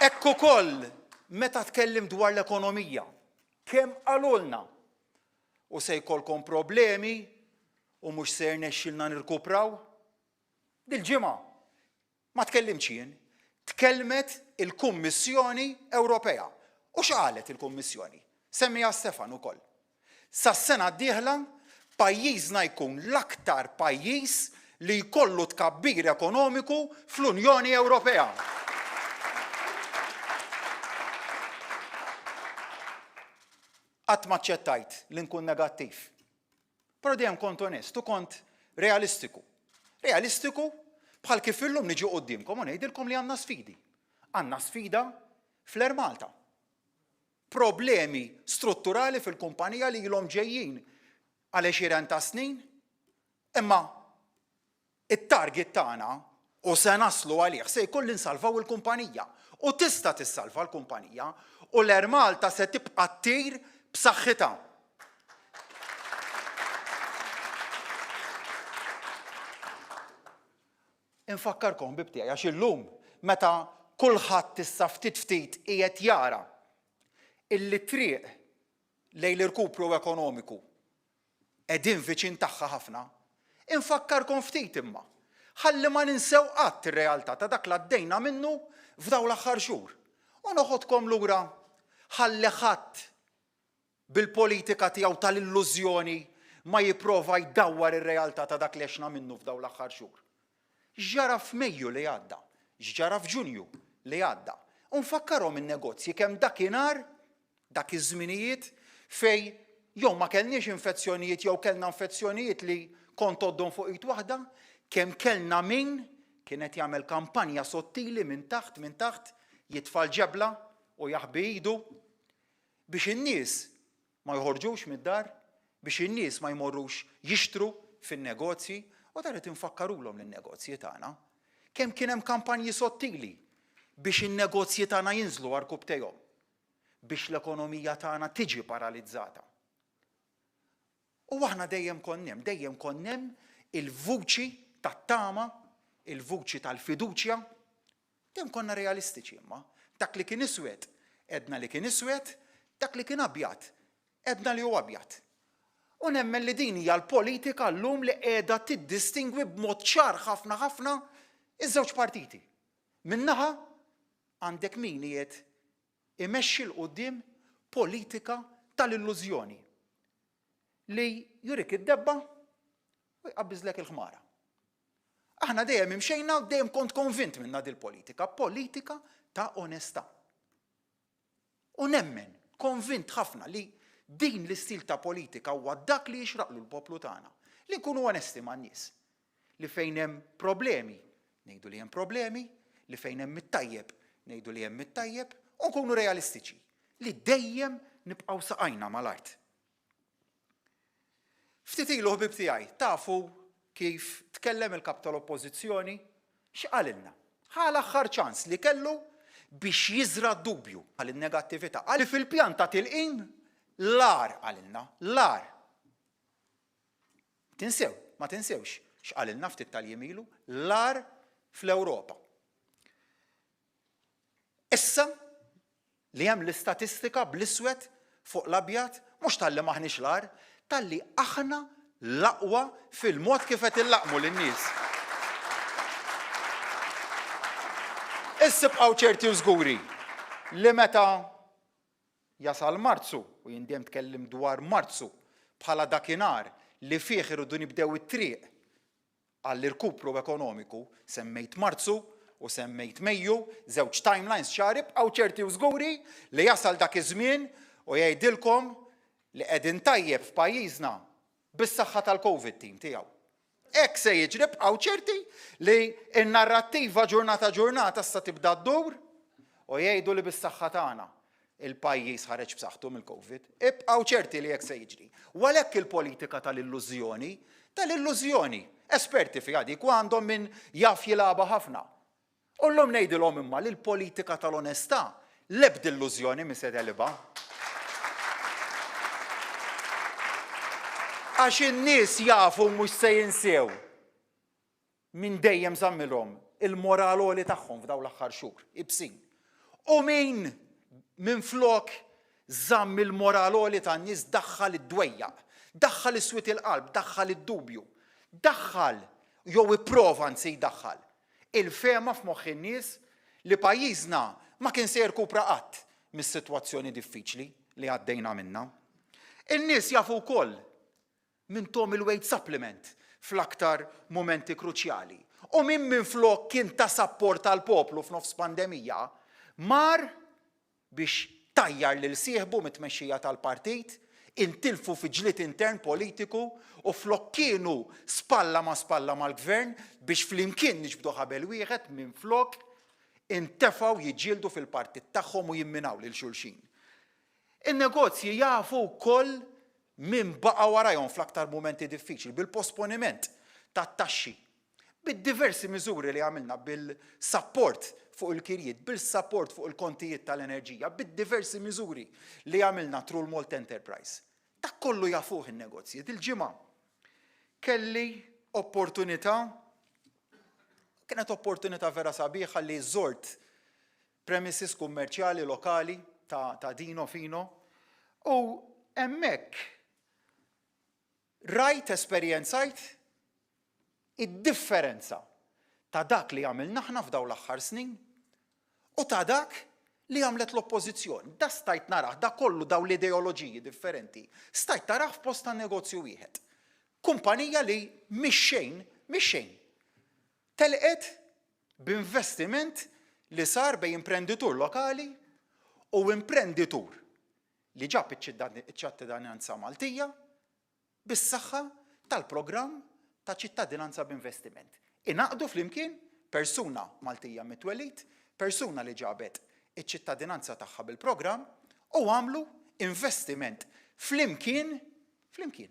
Hekk ukoll meta tkellim dwar l-ekonomija, kemm qalulna u se jkollkom problemi u mhux se jirnexxilna nirkupraw. Dil-ġimgħa Ma tkellimtx jien, tkellmet il-Kummissjoni Ewropea. U x'qalet il-Kummissjoni? Semmiha Stefan ukoll. Sas-sena d-dieħla, pajjiżna jkun l-aktar pajjiż li jkollu tkabbir ekonomiku fl-Unjoni Ewropea. Qatt m'aċċettajt li nkun negattiv. Però dejjem kont onest u kont realistiku. Realistiku bħal kif illum niġi quddiemkom u ngħidilkom li għandna sfidi. Għandna sfida fl-Air Malta. Problemi strutturali fil-kumpanija li ilhom ġejjin għal għexieren ta' snin, imma It-target tagħna, u se naslu għalih, se jkun li nsalvaw il-kumpanija. U tista' tissalva l-kumpanija u l-Air Malta se tibqa' ttir b'saħħitha. Infakkarkom ħbieb tiegħi għax illum meta kulħadd issa ftit ftit qiegħed jara illi t-triq lejn l-irkupru ekonomiku qegħdin viċin tagħha ħafna. Infakkarkom ftit imma, ħalli ma ninsew qatt ir-realtà ta' dak li għaddejna minnu f'dawn l-aħħar xhur. U noħodkom lura ħalli ħadd bil-politika tiegħu tal-illużjoni ma jipprova jdawwar ir-realtà ta' dak li għexna minnu f'dawn l-aħħar xhur. X'ġara f'Mejju li għadda? X'ġara f'Ġunju li għadda? U nfakkarhom in-negozji kemm dakinhar Dak iż-żminijiet fejn jew ma kellniex infezzjonijiet jew kellna infezzjonijiet li kont tgħoddhom fuq id waħda, kemm kellna min kien qed jagħmel kampanja sottili minn taħt minn taħt jitfa' l-ġebla u jaħbi idu biex in-nies ma joħorġux mid-dar, biex in-nies ma jmorrux jixtru fin-negozji u dan qed infakkarulhom lin-negozji tagħna. Kemm kien hemm kampanji sottili biex in-negozji tagħna jinżlu għarkupptejhom. biex l-ekonomija tagħna tiġi paralizzata. U aħna dejjem konna hemm, dejjem konna hemm il-vuċi tat-tama, il-vuċi tal-fiduċja. Dejjem konna realistiċi imma. Dak li kien iswed, għedna li kien iswed, dak li kien abjad, għedna li hu abjad. U nemmen li din hija l-politika llum li qiegħda tiddistingwi b'mod ċar ħafna ħafna iż-żewġ partiti. Minn naħa Għandek min qiegħed imexxi 'l quddiem politika tal-illużjoni li jurik id-debba u jqabbiżlek il-ħmara. Aħna dejjem imxejna u dejjem kont konvint minnha dil-politika, politika ta' onestà. U nemmen, konvint ħafna li din l-istil ta' politika huwa dak li jixraqlu l-poplu tagħna. Li nkunu onesti man-nies. Li fejn hemm problemi, ngħidu li hemm problemi, li fejn hemm it-tajjeb, ngħidu li hemm it-tajjeb, u nkunu realistiċi. Li dejjem nibqgħu saqajna mal-art. Ftit ilu ħbieb tiegħi, tafu kif tkellem il-Kap tal-Oppożizzjoni? X'qalilna? Ħa l-aħħar ċans li kellu biex jiżra' d-dubju għal in-negattività. Qal li fil-pjan ta' tilqim l-agħar qalilna, l-agħar. Tinsew, ma tinsewx x'qalilna ftit tal-jiem ilu, l-agħar fl-Ewropa. Issa li hemm l-istatistika bl-iswed fuq l-abjad, mhux talli m'aħniex l-agħar, talli aħna l-aqwa fil-mod kif qed illaqmu lin-nies. Issa ibqgħu ċerti u żguri li meta jasal Marzu, u jien dejjem tkellimt dwar Marzu bħala dakinhar li fih irridu nibdew it-triq. għall-irkupru ekonomiku, semmejt Marzu u semmejt Mejju, żewġ timelines ċari, bqgħu ċerti u żguri li jasal dak iż-żmien u jgħidilkom li qegħdin tajjeb f'pajjiżna bis-saħħa tal-Covid team tiegħu. Hekk se jiġri, bqgħu ċerti li n-narrattiva ġurnata ġurnata issa tibda ddur u jgħidu li bis-saħħa tagħna il-pajjiż ħareġ b'saħħtu mill-Covid. Ibqgħu ċerti li hekk se jiġri. U għalhekk il-politika tal-illużjoni, tal-illużjoni, esperti fiha dik u għandhom min jaf jilgħabha ħafna. U llum ngħidilhom imma li l-politika tal-onestà l-ebda illużjoni mhi se tegħlibha. Għax in-nies jafu mhux se jinsew min dejjem żammilhom il-moral għoli tagħhom f'dawn l-aħħar xhur ibsin. U min minflok żamm il-moral għoli tan-nies daħħal id-dwejjaq, daħħal is-swied il-qalb, daħħal id-dubju, daħħal jew ipprova anzi jdaħħal il-fehma f'moħħ in-nies li pajjiżna ma kien se jirkupra qatt mis-sitwazzjoni diffiċli li għaddejna minnha. In-nies jafu wkoll min thom il-wage supplement fl-aktar mumenti kruċjali u min minflok kien ta' sapport għall-poplu f'nofs pandemija mar biex tajjar lil sieħbu mit-tmexxija tal-partit, intilfu fi ġlied intern politiku u flok kienu spalla ma' spalla mal-Gvern biex flimkien niġbdu ħabel wieħed minflok intefgħu jiġġieldu fil-partit tagħhom u jimminaw lil xulxin. In-negozji jafu wkoll min baqa' warajhom fl-aktar mumenti diffiċli bil-posponiment tat-taxxi Bid-diversi miżuri li għamilna, bil-sapport fuq il-kirjiet, bil-sapport fuq il-kontijiet tal-enerġija, bid-diversi miżuri li għamilna through l-Malta Enterprise. Dak kollu jafuh in-negozji. Dil-ġimgħa kelli opportunità, kienet opportunità vera sabiħa li żort premises kummerċjali lokali ta', ta Dino Fino u hemmhekk rajt, esperjenzajt id-differenza ta' dak li għamilna aħna f'dawn l-aħħar snin u ta' dak li għamlet l-Oppożizzjoni. Da stajt narah, da kollu dawn l-ideoloġiji differenti, stajt tarah f'post ta' negozju wieħed. Kumpanija li mix-xejn, mix-xejn, telqet b'investiment li sar bejn imprenditur lokali u imprenditur li ġab iċ-ċittadinanza Maltija bis-saħħa tal-programm ta' ċittadinanza b'investiment. Ingħaqdu flimkien persuna Maltija mit-twelid, persuna li ġabet iċ-ċittadinanza tagħha bil-programm u għamlu investiment flimkien flimkien.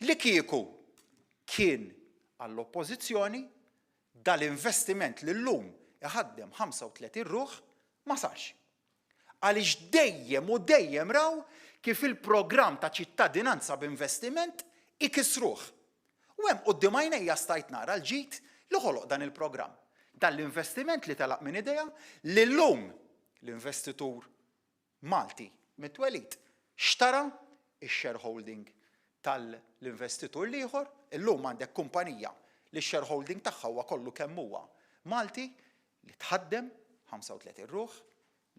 Li kieku kien għall-Oppożizzjoni, dal-investiment li llum iħaddem 35 ruħ ma sarx. Għaliex dejjem u dejjem raw kif il-programm ta' ċittadinanza b'investiment ikissruh. U hemm quddiem għajnejja stajt nara l-ġid li ħoloq dan il-programm. Dan l-investiment li telaq minn idea li llum l-investitur Malti mit-twelid xtara x-shareholding tal-investitur l-ieħor, illum għandek kumpanija li x-shareholding tagħha huwa kollu kemm huwa Malti li tħaddem 35 ruħ,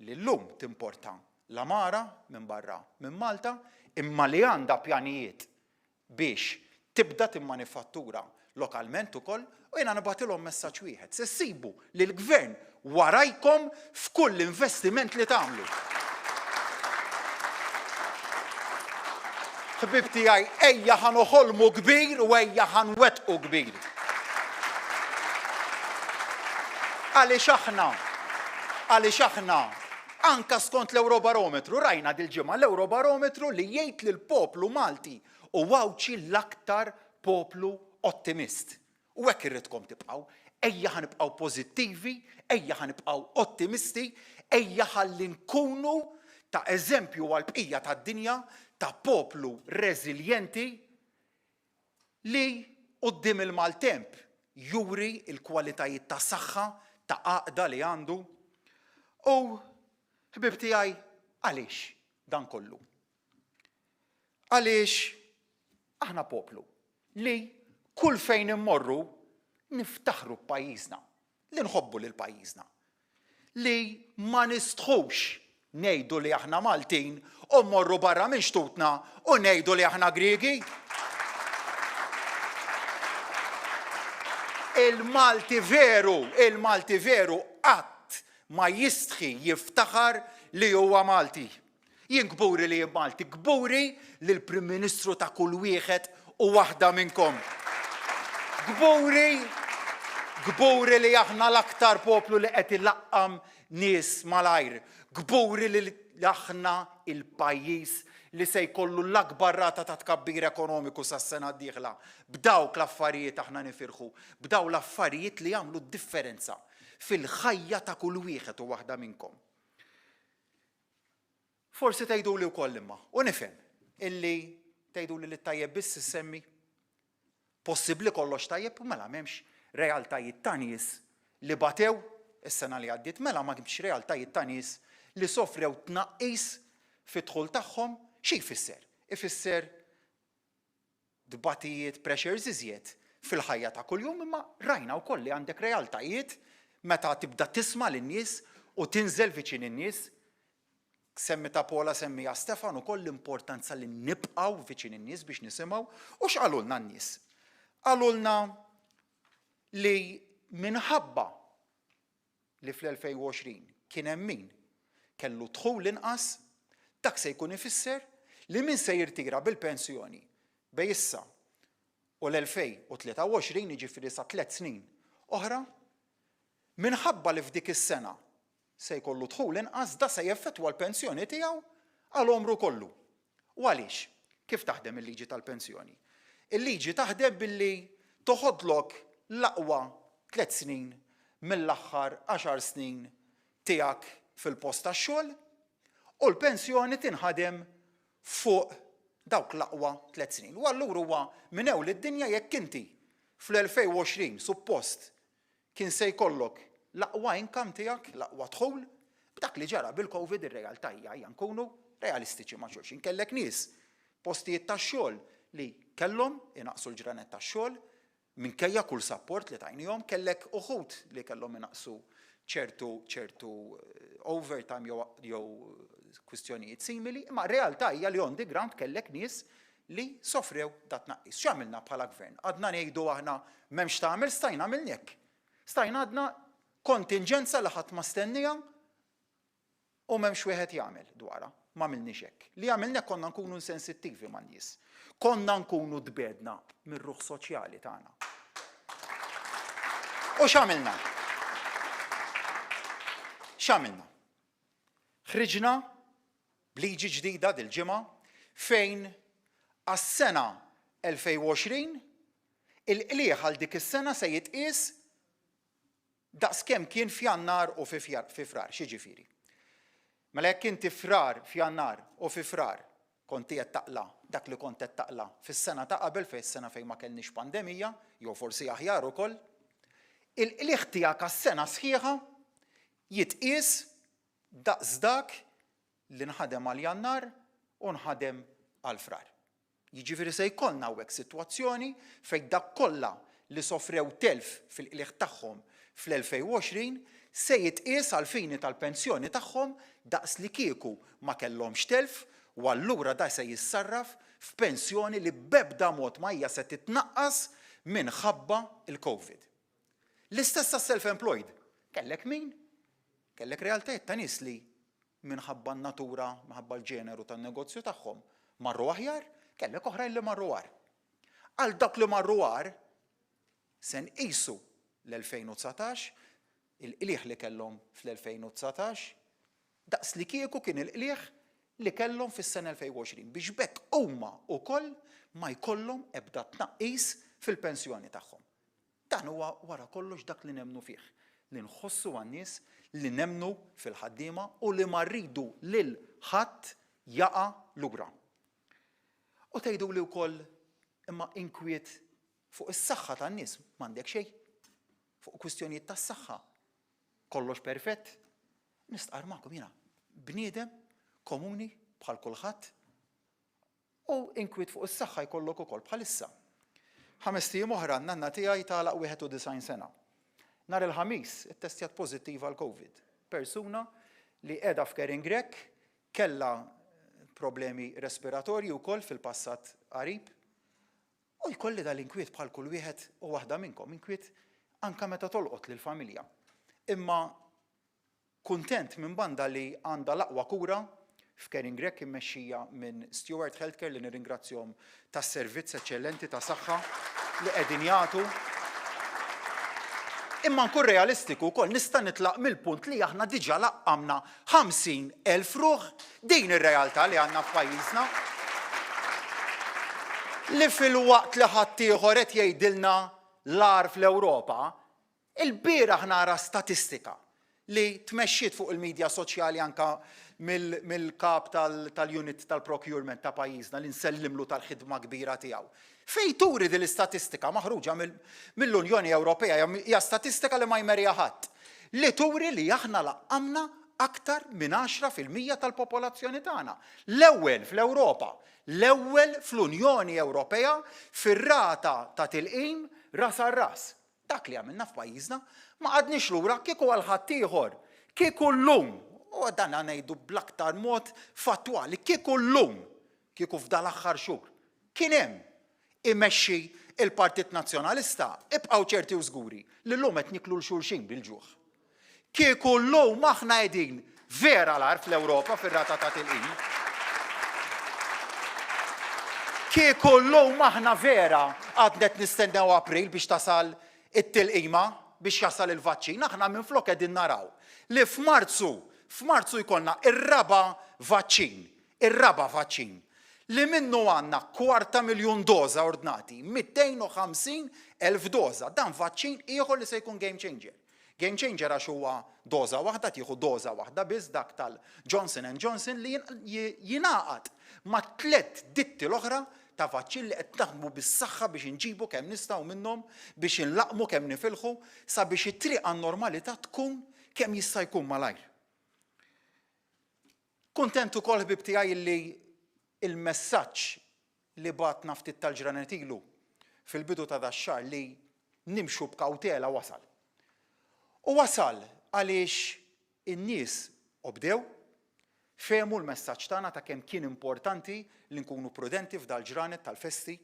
li llum timporta l-għamara minn barra minn Malta, imma li għandha pjanijiet biex tibda timmanifattura lokalment ukoll u jiena nibgħatilhom messaġġ wieħed, se ssibu lill-Gvern warajkom f'kull investiment li tagħmlu. Ħbieb tiegħi, ejja ħa noħolmu kbir u ejja ħa nwettqu kbir. Għaliex aħna, għaliex aħna, anka skont l-Eurobarometru, rajna dil-ġimgħa l-Eurobarometru li jgħid li l-poplu Malti u Għawdxi l-aktar poplu ottimist. U hekk irridkom tibqgħu. Ejja ħa nibqgħu pożittivi, ejja ħa nibqgħu ottimisti, ejja ħalli nkunu ta' eżempju għall-bqija tad-dinja ta' poplu reżiljenti li quddiem il-maltemp juri l-kwalitajiet ta' saħħa, ta' għaqda li għandu. U ħbieb tiegħi, għaliex dan kollu? Għaliex aħna poplu li kull fejn immorru niftaħru b'pajjiżna, li nħobbu lil pajjiżna, li ma nistħux ngħidu li aħna Maltin u mmorru barra minn xtutna u ngħidu li aħna Griegi. Il-Malti veru, il-Malti veru qatt ma jistħi jiftaħar li huwa Malti. Jien kburi li jien Malti, kburi li l-Prim Ministru ta' kull wieħed u waħda minnkom. Kburi, kburi li aħna l-aktar poplu li qed ilaqqam nies malajr. Kburi li aħna il-pajjiż li se jkollu l-akbar rata ta' tkabbir ekonomiku sas-sena d-dieħla. B'dawk l-affarijiet aħna nifirħu, b'dawn l-affarijiet li jagħmlu d-differenza fil-ħajja ta' kull wieħed u waħda minnkom. Forsi tgħiduli wkoll imma, u nifhem illi tgħiduli li t-tajjeb biss issemmi. Possibbli kollox tajjeb, mela m'hemmx realtajiet ta' nies li batew is-sena li għaddiet, mela ma hemmx realtajiet ta' nies li sofrew tnaqqis fid-dħul tagħhom, xi jfisser? Ifisser tbatijiet, pressures iżjed fil-ħajja ta' kuljum imma rajna wkoll li għandek realtajiet meta tibda tisma' lin-nies u tinżel viċin in-nies. Semmita Paula semmija Stefan ukoll l-importanza li nibqgħu viċin in-nies biex nisimgħu u x'qalulna n-nies? Qalulna li minħabba li fl-2020 kien hemm min kellu dħul inqas, dak se jkun ifisser li min se jirtira bil-pensjoni bejn issa u l-2023, jiġifieri sa tlett snin oħra, minħabba li f'dik is-sena se jkollu dħul inqas, da se jeffettwa l-pensjoni tiegħu għal għomru kollu. U għaliex? Kif taħdem il-liġi tal-pensjoni? Il-liġi taħdem billi toħodlok l-aqwa tlett snin mill-aħħar għaxar snin tiegħek fil-post tax-xogħol u l-pensjoni tinħadem fuq dawk l-aqwa tlett snin. U allura huwa minn ewl id-dinja jekk inti fl-2020 suppost Kien se jkollok l-aqwa income tiegħek, l-aqwa dħul, b'dak li ġara bil-Covid ir-realtà hija ejja nkunu realistiċi ma' xulxin. Kellek nies, postijiet tax-xogħol li kellhom inaqqsu l-ġranet tax-xogħol minkejja kull sapport li tajnihom, kellek uħud li kellhom inaqqsu ċertu ċertu overtime jew jew kwistjonijiet simili, imma r-realtà hija li on the ground kellek nies li sofrew dat-tnaqqis. X'għamilna bħala gvern? Għadna ngħidu aħna m'hemmx x'tagħmel, stajna għamilna hekk. Stajna għadna kontinġenza li ħadd ma stenniha u m'hemmx wieħed jagħmel dwarha. M'għamilniex hekk. Li għamilna hekk konna nkunu insensittivi man-nies. Konna nkunu tbegħdna mir-ruħ soċjali tagħna. U x'għamilna? X'għamilna? Ħriġna b'liġi ġdida dil-ġimgħa fejn għas-sena 2020 il-qligħ għal dik is-sena se jitqies daqs kemm kien f'Jannar u fi Frar. X'jiġifieri? Mela jekk inti Frar, f'Jannar u fi Frar kont qiegħed taqla' dak li kont qed taqla' fis-sena ta' qabel fejn is-sena fejn ma kellniex pandemija, jew forsi aħjar ukoll, il-qligħ tiegħek għas-sena sħiħa jitqies daqs dak li nħadem għal Jannar u nħadem għal Frar. Jiġifieri se jkollna hawnhekk sitwazzjoni fejn dak kollha li sofrew telf fil-qligħ tagħhom fl-2020 se jitqies għall-fini tal-pensjoni tagħhom daqs li kieku ma kellhomx telf u allura da se jissarraf f'pensjoni li b'ebda mod ma hija se titnaqqas minħabba l-Covid. L-istess għas-self-employed. Kellek min? Kellek realtajiet ta' nies li minħabba n-natura, minħabba l-ġeneru tan-negozju tagħhom marru aħjar, kellek oħrajn li marru agħar. Għal dawk li marru agħar, se nqisu l-2019, il-qligħ li kellhom fl-2019, daqs li kieku kien il-qligħ li kellhom fis-sena 2020 biex b'hekk huma wkoll ma jkollhom ebda tnaqqis fil-pensjoni tagħhom. Dan huwa wara kollox dak li nemmnu fih, li nħossu għan-nies, li nemmnu fil-ħaddiema u li ma rridu lil ħadd jaqa' lura. U tgħiduli wkoll imma inkwiet fuq is-saħħa tan-nies m'għandek xejn? Fuq kwistjonijiet tas-saħħa kollox perfett? Nistqarr magħkom jiena bniedem komuni bħal kulħadd U inkwiet fuq is-saħħa jkollok ukoll bħalissa. Ħamest ijiem oħra n-nanna tiegħi tagħlaq 91 sena. Nhar il-Ħamis ittestjat pożittiva għall-Covid. Persuna li qiegħda f'Caring Grech kellha problemi respiratorji wkoll fil-passat qarib. U jkolli dal-inkwiet bħal kull wieħed u waħda minnkom, inkwiet anke meta tolqot lill-familja. Imma Kuntent minn banda li għandha l-aqwa kura f'Caring Grech immexxija minn Steward Healthcare li nirringrazzjahom tas-servizz eċċellenti ta' saħħa li qegħdin jagħtu. Imma nkun realistiku wkoll nista' nitlaq mill-punt li aħna diġà laqqamna 50,000 ruħ, din ir-realtà li għandna f'pajjiżna. Li filwaqt li ħaddieħor qed jgħidilna l-agħar fl-Ewropa, Ilbieraħ nara statistika li tmexxiet fuq il-midja soċjali anke mill-kap tal-unit tal-procurement ta' pajjiżna li nsellimlu tal-ħidma kbira tiegħu. Fejn turi din l-istatistika maħruġa mill-Unjoni Ewropea hija statistika li ma jmeriha ħadd, li turi li aħna laqqamna aktar minn 10% tal-popolazzjoni tagħna. L-ewwel fl-Ewropa, l-ewwel fl-Unjoni Ewropea fir-rata ta' tilqim ras għal ras. Dak li għamilna f'pajjiżna, ma qgħadniex lura kieku għal ħaddieħor. Kieku llum, u dan ngħidu bl-aktar mod fattwali, kieku llum, kieku f'dal-aħħar xhur, kien hemm imexxi l-Partit Nazzjonalista, ibqgħu ċerti u żguri li llum qed nieklu 'l xulxin bil-ġuħ. Kieku llum aħna qegħdin vera l-agħar fl-Ewropa fir-rata ta' tilqim. Kieku llum aħna vera għadna qed nistennew April biex tasal it-tilqima, biex jasal il-vaċċin, aħna minflok qegħdin naraw li f'Marzu, f'Marzu jkollna r-raba' vaċċin, ir-raba' vaċċin, li minnu għandna kwarta miljun doża ordnati, 250,000 doża. Dan vaċċin ieħor li se jkun game changer. Game changer għax huwa doża waħda, tieħu doża waħda biss dak tal-Johnson and Johnson li jingħaqad mat-tlett ditti l-oħra ta' vaċċin li qed naħdmu bis-saħħa biex inġibu kemm nistgħu minnhom biex inlaqqmu kemm nifilħu sabiex it-triq għan-normalità tkun kemm jista' jkun malajr. Kuntent ukoll ħbieb tiegħi illi l-messaġġ li bgħatna ftit tal-ġranet ilu fil-bidu ta' dax-xahar li nimxu b'kawtela wasal. U wasal għaliex in-nies obdew, fehmu l-messaġġ tagħna ta' kemm kien importanti li nkunu prudenti f'dal-ġranet tal-festi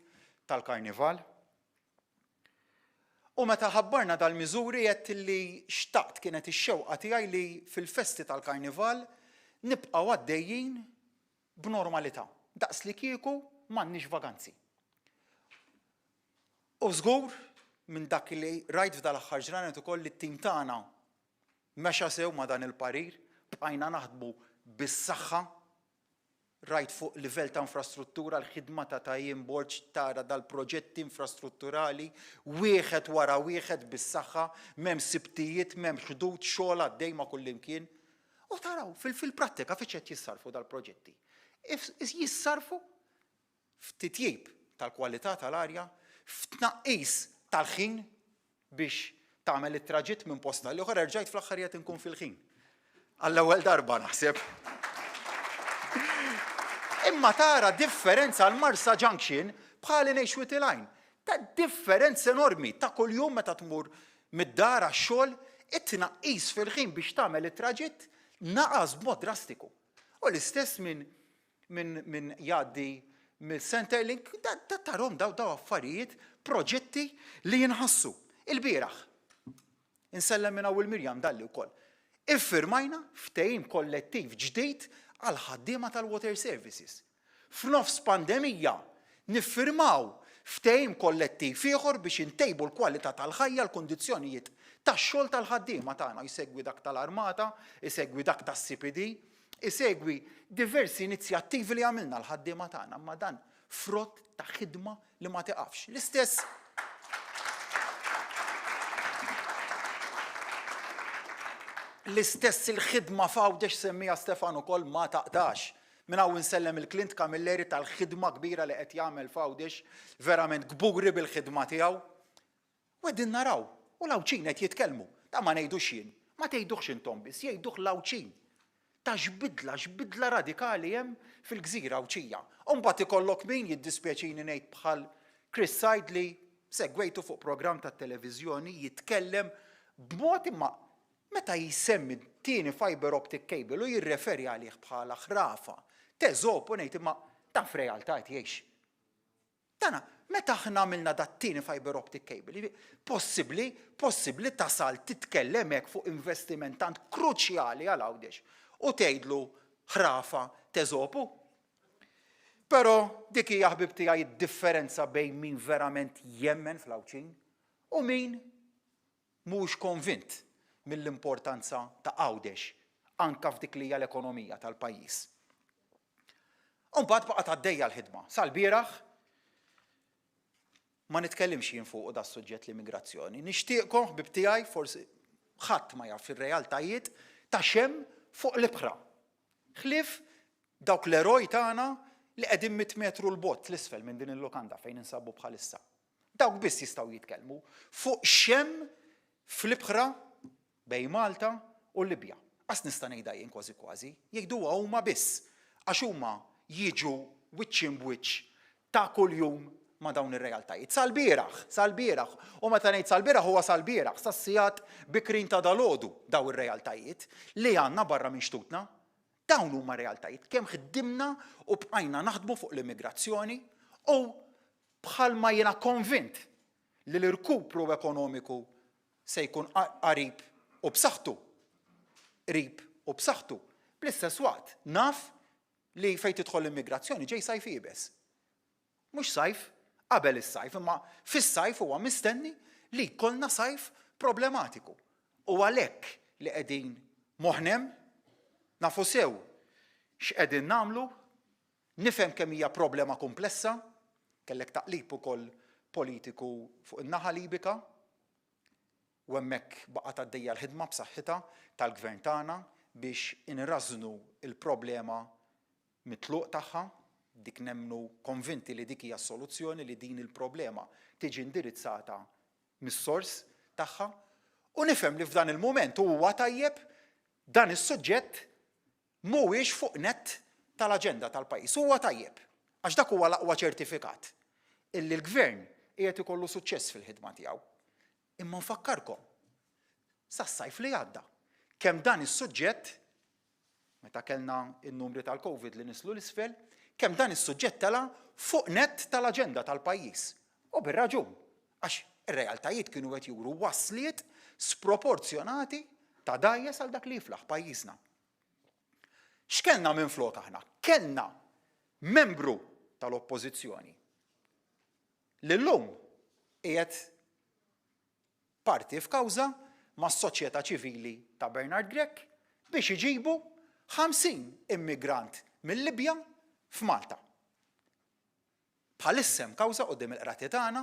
tal-Karnival. U meta ħabbarna dal-miżuri għedt li xtaqt kienet ix-xewqa tiegħi li fil-festi tal-Karnival nibqgħu għaddejjin b'normalità, daqslikieku m'għandniex vaganzi. U żgur minn dak li rajt f'dal-aħħar ġranet ukoll li t-tim tagħna mexa sew ma' dan il-parir, bqajna naħdmu bis-saħħa, rajt fuq livell ta' infrastruttura l-ħidma ta' ta' Ian Borg tara dal-proġetti infrastrutturali wieħed wara wieħed bis-saħħa, m'hemm sibtijiet, m'hemm ħdud, xogħol għaddej ma' kullimkien. U taraw fil-prattika fiex qed jissarfu dal-proġetti. Jissarfu f'titjib tal-kwalità tal-arja, f'tnaqqis tal-ħin biex tagħmel it-traġitt minn post għal ieħor, erġajt fl-aħħar qiegħed inkun fil-ħin. Għall-ewwel darba naħseb. Imma tara differenza għal Marsa Junction bħali ngħix Wied il-Għajn. Ta' differenza enormi ta' kuljum meta tmur mid-dar għax-xogħol, it-tnaqqis fil-ħin biex tagħmel it-traġitt naqas b'mod drastiku. U l-istess minn min, min jgħaddi mill-Centerlink, da tarhom daw daw affarijiet, proġetti li jinħassu. Il-bieraħ, insellem minn hawn il-Mirjam Dalli wkoll. Iffirmajna ftehim kollettiv ġdid għal ħaddiema tal-Water Services. F'nofs pandemija, niffirmaw ftehim kollettiv ieħor biex intejbu l-kwalità tal-ħajja, l-kundizzjonijiet tax-xogħol tal-ħaddiema tagħna. Jsegwi dak tal-Armata, isegwi dak tas-CPD, isegwi diversi inizjattivi li għamilna l-ħaddiema tagħna, imma dan frott ta' ħidma li ma tiqafx. L-istess L-istess il-ħidma f'Għawdex semmija Stefan ukoll ma taqtax. Minn hawn insellem il Clint Camilleri tal-ħidma kbira li qed jagħmel f'Għawdex, verament kburi bil-ħidma tiegħu. U qegħdin naraw, u l-Għawdxin qed jitkellmu. Dan ma ngħidux jien, ma tgħiduhx intom biss, jgħiduh l-Għawdxin. Ta' x'bidla, x'bidla radikali hemm fil-gżira Għawdxija. U mbagħad ikollok min, jiddispjaċini ngħid bħal Chris Said li segwejtu fuq programm tat-televiżjoni jitkellem b'mod imma Meta jsemmi t-tieni fibre optic cable u jirreferi għalih bħala ħrafa, teżopu ngħid imma dan f'realtà qed jgħix? Dana, meta aħna għamilna dat-tieni fibre optic cable, jiġifieri possibbli, possibbli tasal titkellem hekk fuq investiment tant kruċjali għal Għawdex u tgħidlu ħrafa t'Eżopu? Però dik hija ħbieb tiegħi d-differenza bejn min verament jemmen fl-Għawdxin u min mhuwiex konvint mill-importanza ta' Għawdex anke f'dik li hija l-ekonomija tal-pajjiż. U mbagħad baqgħet għaddejja l-ħidma. Sal-bieraħ ma nitkellimx jien fuqu das-suġġett l-immigrazzjoni. Nixtieqkom ħbieb tiegħi forsi ħadd ma jaf ir-realtajiet ta' x'hemm fuq l-ibħra. Ħlief dawk l-eroj tagħna li qegħdin mit metru 'l bogħod 'l isfel minn din il-lukanda fejn insabu bħalissa. Dawk biss jistgħu jitkellmu fuq x'hemm fl-ibħra bejn Malta u l-Libja. Qas nista' ngħidha jien kważi kważi, jgħiduha huma biss għax huma jiġu wiċċ imb'wiċċ ta' kuljum ma' dawn ir-realtajiet. Sal-bieraħ, sal-bieraħ, u meta ngħid sal-bieraħ huwa sal-bieraħ, sas-sigħat bikrin ta' dalgħodu dawn ir-realtajiet li għandna barra minn xtutna. Dawn huma realtajiet. Kemm ħdimna u bqajna naħdmu fuq l-immigrazzjoni u bħalma jiena konvint li l-irkupru ekonomiku se jkun qarib u b'saħħtu, qrib u b'saħħtu. Bl-istess waqt, naf li fejn tidħol l-immigrazzjoni ġej sajf iebes. Mhux sajf qabel is-sajf, imma fis-sajf huwa mistenni li jkollna sajf problematiku. U għalhekk li qegħdin moħħna hemm, nafu sew x'qegħdin nagħmlu, nifhem kemm hija problema kumplessa, kellek taqlib ukoll politiku fuq in-naħa Libika, u hemmhekk baqgħet għaddejja l-ħidma b'saħħitha tal-Gvern tagħna biex inrażżnu l-problema mit-tluq tagħha, dik nemmnu konvinti li dik hija s-soluzzjoni li din il-problema tiġi indirizzata mis-sors tagħha u nifhem li f'dan il-mument u huwa tajjeb dan is-suġġett mhuwiex fuq nett tal-aġenda tal-pajjiż. Huwa tajjeb għax dak huwa l-aqwa ċertifikat illi l-Gvern qiegħed ikollu suċċess fil-ħidma tiegħu. Imma nfakkarkom, sas-sajf li għadda, kemm dan is-suġġett, meta kellna n-numri tal-Covid li niżlu 'l isfel, kemm dan is-suġġett tela' fuq nett tal-aġenda tal-pajjiż. U bir-raġun, għax ir-realtajiet kienu qed juru wasliet sproporzjonati ta' dgħajjes għal dak li jiflaħ pajjiżna. X'kellna minflok aħna? Kellna membru tal-Oppożizzjoni li llum qiegħed parti f'kawża mas-soċjetà ċivili ta' Bernard Grech biex iġibu 50 immigrant mil-Libja f'Malta. Bħalissa hemm kawża quddiem il-qrati tagħna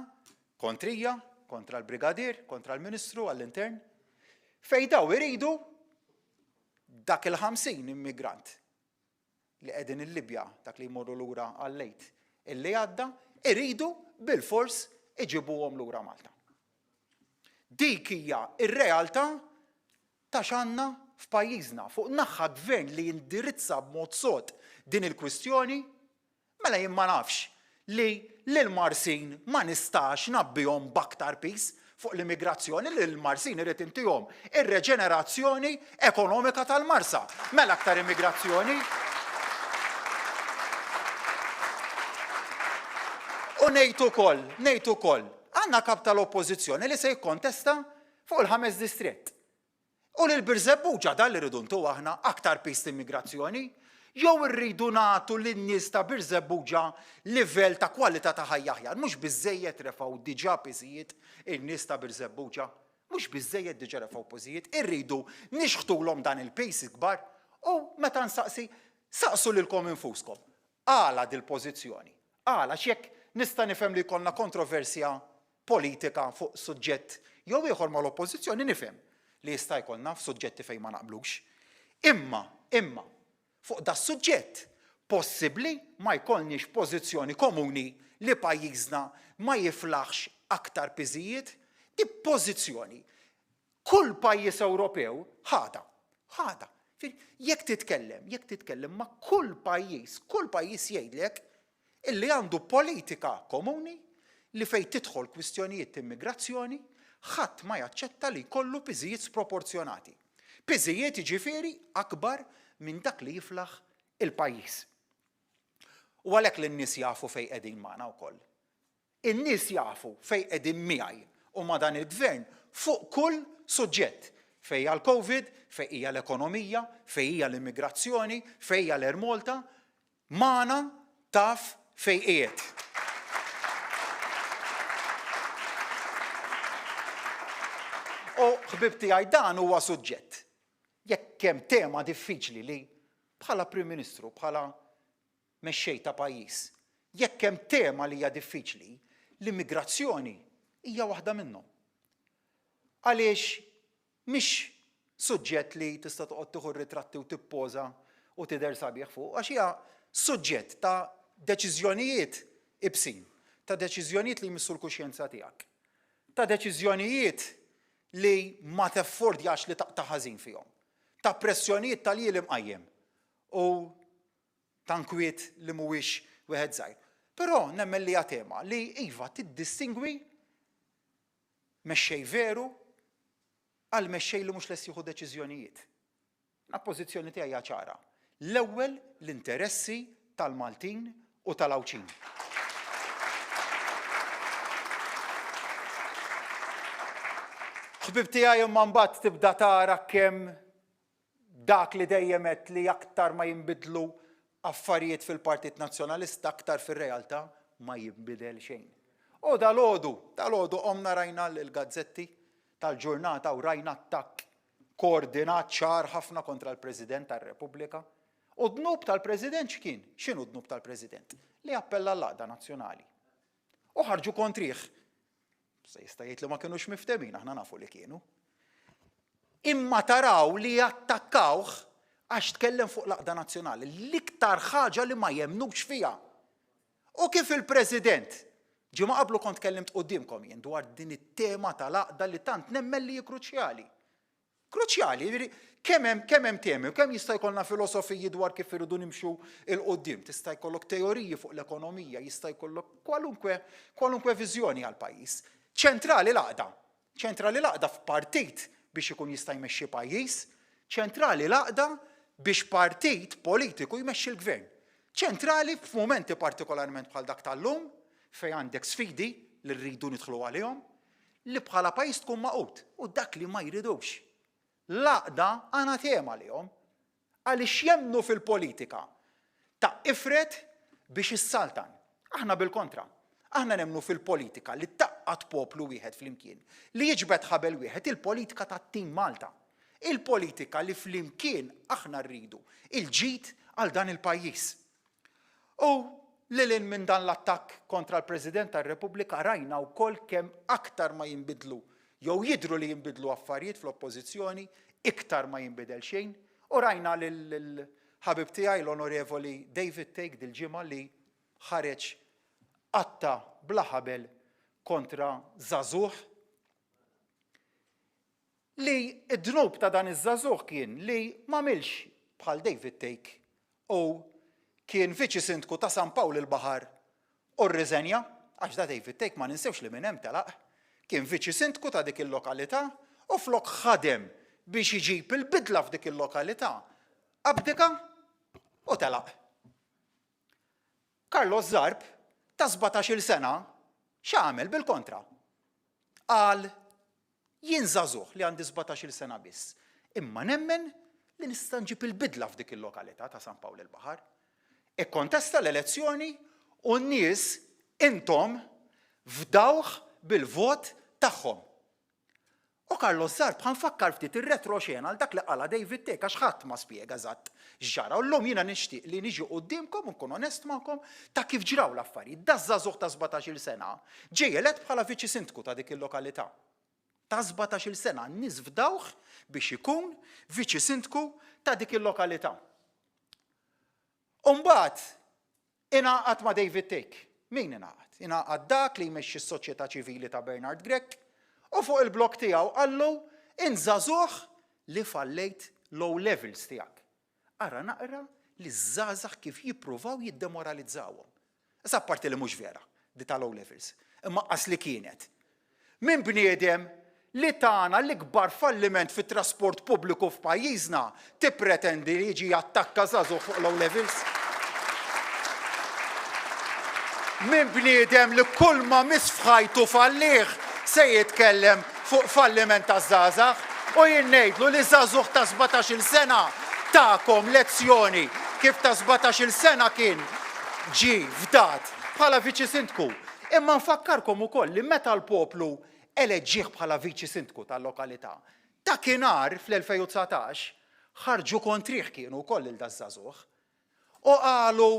kontrija, kontra l-Brigadier, kontra l-Ministru għall-Intern, fejn daw iridu dak il-50 immigrant li qegħdin il-Libja, dak li jmorru lura għall-Għid illi għadda, iridu bilfors iġibuhom lura Malta. Dik hija r-realtà ta' x'għandna f'pajjiżna. Fuq naħa gvern li jindirizza b'mod sod din il-kwistjoni, Mela jien ma nafx li lill-Marsin ma nistax ngħabbihom b'aktar piż fuq l-immigrazzjoni, lill-Marsin irrid intihom ir-reġenerazzjoni ekonomika tal-Marsa. Mela aktar immigrazzjoni? U ngħid ukoll, ngħid ukoll, għandna kap tal-Oppożizzjoni li se jikkontesta fuq il-ħames distrett. U lil Birżebbuġa dan li rridu ntuh aħna, aktar piż t'immigrazzjoni? Jew irridu nagħtu lin-nies ta' Birżebbuġa livell ta' kwalità ta' ħajja aħjar? Mhux biżżejjed refgħu diġà piżijiet in-nies ta' Birżebbuġa? Mhux biżżejjed diġà refgħu piżijiet? Irridu nixħtulhom dan il-piż ikbar? U meta nsaqsi, saqsu lilkom infuskom, għala dil-pożizzjoni? Għala? Għax jekk nista' nifhem li jkollna kontroversja politika fuq suġġett jew ieħor mal-Oppożizzjoni nifhem li jista' jkollna f'suġġetti fejn ma naqblux. Imma, imma, fuq das-suġġett possibbli ma jkollniex pożizzjoni komuni li pajjiżna ma jiflaħx aktar piżijiet? Di pożizzjoni kull pajjiż Ewropew ħadha. Ħadha. Jekk titkellem, jekk titkellem ma' kull pajjiż, kull pajjiż jgħidlek illi għandu politika komuni li fejn tidħol kwistjonijiet t'immigrazzjoni ħadd ma jaċċetta li jkollu piżijiet sproporzjonati. Piżijiet jiġifieri akbar minn dak li jiflaħ il-pajjiż. U għalhekk li n-nies jafu fejn qegħdin magħna wkoll. In-nies jafu fejn qegħdin miegħi u ma' dan il-Gvern fuq kull suġġett, fejn hija l-Covid, fejn hija l-ekonomija, fejn hija l-immigrazzjoni, fejn hija l-Air Malta, magħna taf fejn qiegħed. U ħbieb tiegħi dan huwa suġġett. Jekk hemm tema diffiċli li bħala Prim Ministru, bħala mexxej ta' pajjiż. Jekk hemm tema li hija diffiċli, l-immigrazzjoni hija waħda minnhom. Għaliex mhix suġġett li tista' toqgħod tieħu r-ritratti u tippoża u tidher sabiħ fuq, għax hija suġġett ta' deċiżjonijiet ibsin, ta' deċiżjonijiet li jmissu l-kuxjenza tiegħek, ta' deċiżjonijiet li ma teffordjax li taqta' ħażin fihom, ta' pressjonijiet tal-jiem imqajjem u ta' nkwiet li mhuwiex wieħed żgħir. Però nemmen li hija tema li iva tiddistingwi mexxej veru għal mexxej li mhux lest jieħu deċiżjonijiet. Jiena pożizzjoni tiegħi hija ċara. L-ewwel l-interessi tal-Maltin u tal-Għawdxin. Ħbieb tiegħi imma mbagħad tibda tara kemm Dak li dejjem għedt li aktar ma jinbidlu affarijiet fil-Partit Nazzjonalista aktar fir-realtà ma jinbidel xejn. U dalgħodu, dalgħodu qomna rajna l-gazzetti tal-ġurnata u rajna attakk koordinat ċar ħafna kontra l-President tar-Repubblika. U d-dnub tal-President x'kien? X'inhu d-dnub tal-President? Li appella l-għaqda nazzjonali. U ħarġu kontrih. Se jista' jgħid li ma kinux miftemin, aħna nafu li kienu. Imma taraw li jattakkawh għax tkellem fuq l-għaqda nazzjonali, l-iktar ħaġa li ma jemnux fiha. U kif il-President, ġimgħa qablu kont tkellimt quddiemkom jien dwar din it-tema tal-għaqda li tant nemmen li hi kruċjali. Kruċjali, jiġifieri kemm hemm kemm hemm temi u kemm jista' jkollna filosofiji dwar kif irridu nimxu 'l quddiem, tista' jkollok teoriji fuq l-ekonomija, jista' jkollok kwalunkwe kwalunkwe viżjoni għall-pajjiż. Ċentrali l-għaqda. Ċentrali l-għaqda f'partit biex ikun jista' jmexxi pajjiż, ċentrali l-għaqda biex partit politiku jmexxi l-gvern. Ċentrali f'mumenti partikolarment bħal dak tal-lum fejn għandek sfidi li rridu nidħlu għalihom, li bħala pajjiż tkun magħqud u dak li ma jridux. L-għaqda anatema għalihom għaliex jemmnu fil-politika ta' ifred biex issaltan. Aħna bil-kontra. Aħna nemmnu fil-politika li tgħaqqad poplu wieħed flimkien, li jiġbed ħabel wieħed, il-politika tat-Team Malta. Il-politika li flimkien aħna rridu il-ġid għal dan il-pajjiż. U lil hinn minn dan l-attakk kontra l-President tar-Repubblika rajna wkoll kemm aktar ma jinbidlu jew jidhru li jinbidlu affarijiet fl-Oppożizzjoni iktar ma jinbidel xejn. U rajna lill-ħabib tiegħi l-Onorevoli David Thake dil-ġimgħa li ħareġ qatta' bla ħabel kontra żagħżugħ Li d-dnub ta' dan iż-żagħżugħ kien li m'għamilx bħal David Thake u kien Viċi Sindku ta' San Pawl il-Baħar u rriżenja, għax da David Thake ma ninsewx li minn hemm telaq, kien Viċi Sindku ta' dik il-lokalità u flok ħadem biex iġib il-bidla f'dik il-lokalità, abdika u telaq. Carlos Zarb ta' sbatax-il sena x'għamel bil-kontra? Qal Jien żagħżugħ li għandi sbatax-il sena biss, imma nemmen li nista' nġib il-bidla f'dik il-lokalità ta' San Pawl il-Baħar. Ikkontesta l-elezzjoni u n-nies, intom, fdawh bil-vot tagħhom. U Carlos Zarb ħa nfakkar ftit ir-retroxena għal dak li qalha David Thake għax ħadd ma spjega eżatt x'ġara u llum jiena nixtieq li niġi quddiemkom u nkun onest magħkom ta' kif ġraw l-affarijiet. Daż-żagħżugħ ta' sbatax-il sena Ġie elett bħala Viċi Sindku ta' dik il-lokalità. Ta' sbatax-il sena n-nies fdawh biex ikun Viċi Sindku ta' dik il-lokalità. U mbagħad ingħaqad ma' David Thake. Min ingħaqad? Ingħaqad dak li jmexxi s-soċjetà ċivili ta' Bernard Grech u fuq il-blog tiegħu qallu int żagħżugħ li fallejt l-O levels tiegħek. Ara naqra liż-żgħażagħ kif jippruvaw jiddemoralizzawhom. Issa apparti li mhux vera, di tal-O levels, imma qas li kienet. Minn bniedem li tana l-ikbar falliment fit-trasport pubbliku f'pajjiżna tippretendi li jiġi jattakka żagħżugħ fuq l-O levels? Minn bniedem li kull ma miss f'ħajtu fallih se jitkellem fuq falliment taż-żgħażagħ? U jien ngħidlu li żagħżugħ ta' sbatax-il sena takom lezzjoni kif ta' sbatax-il sena kien ġie fdat bħala Viċi Sindku. Imma nfakkarkom ukoll li meta l-poplu eleġġih bħala Viċi Sindku tal-lokalità, dakinhar fl-2019 ħarġu kontrih kienu wkoll lil daż-żagħżugħ u qalu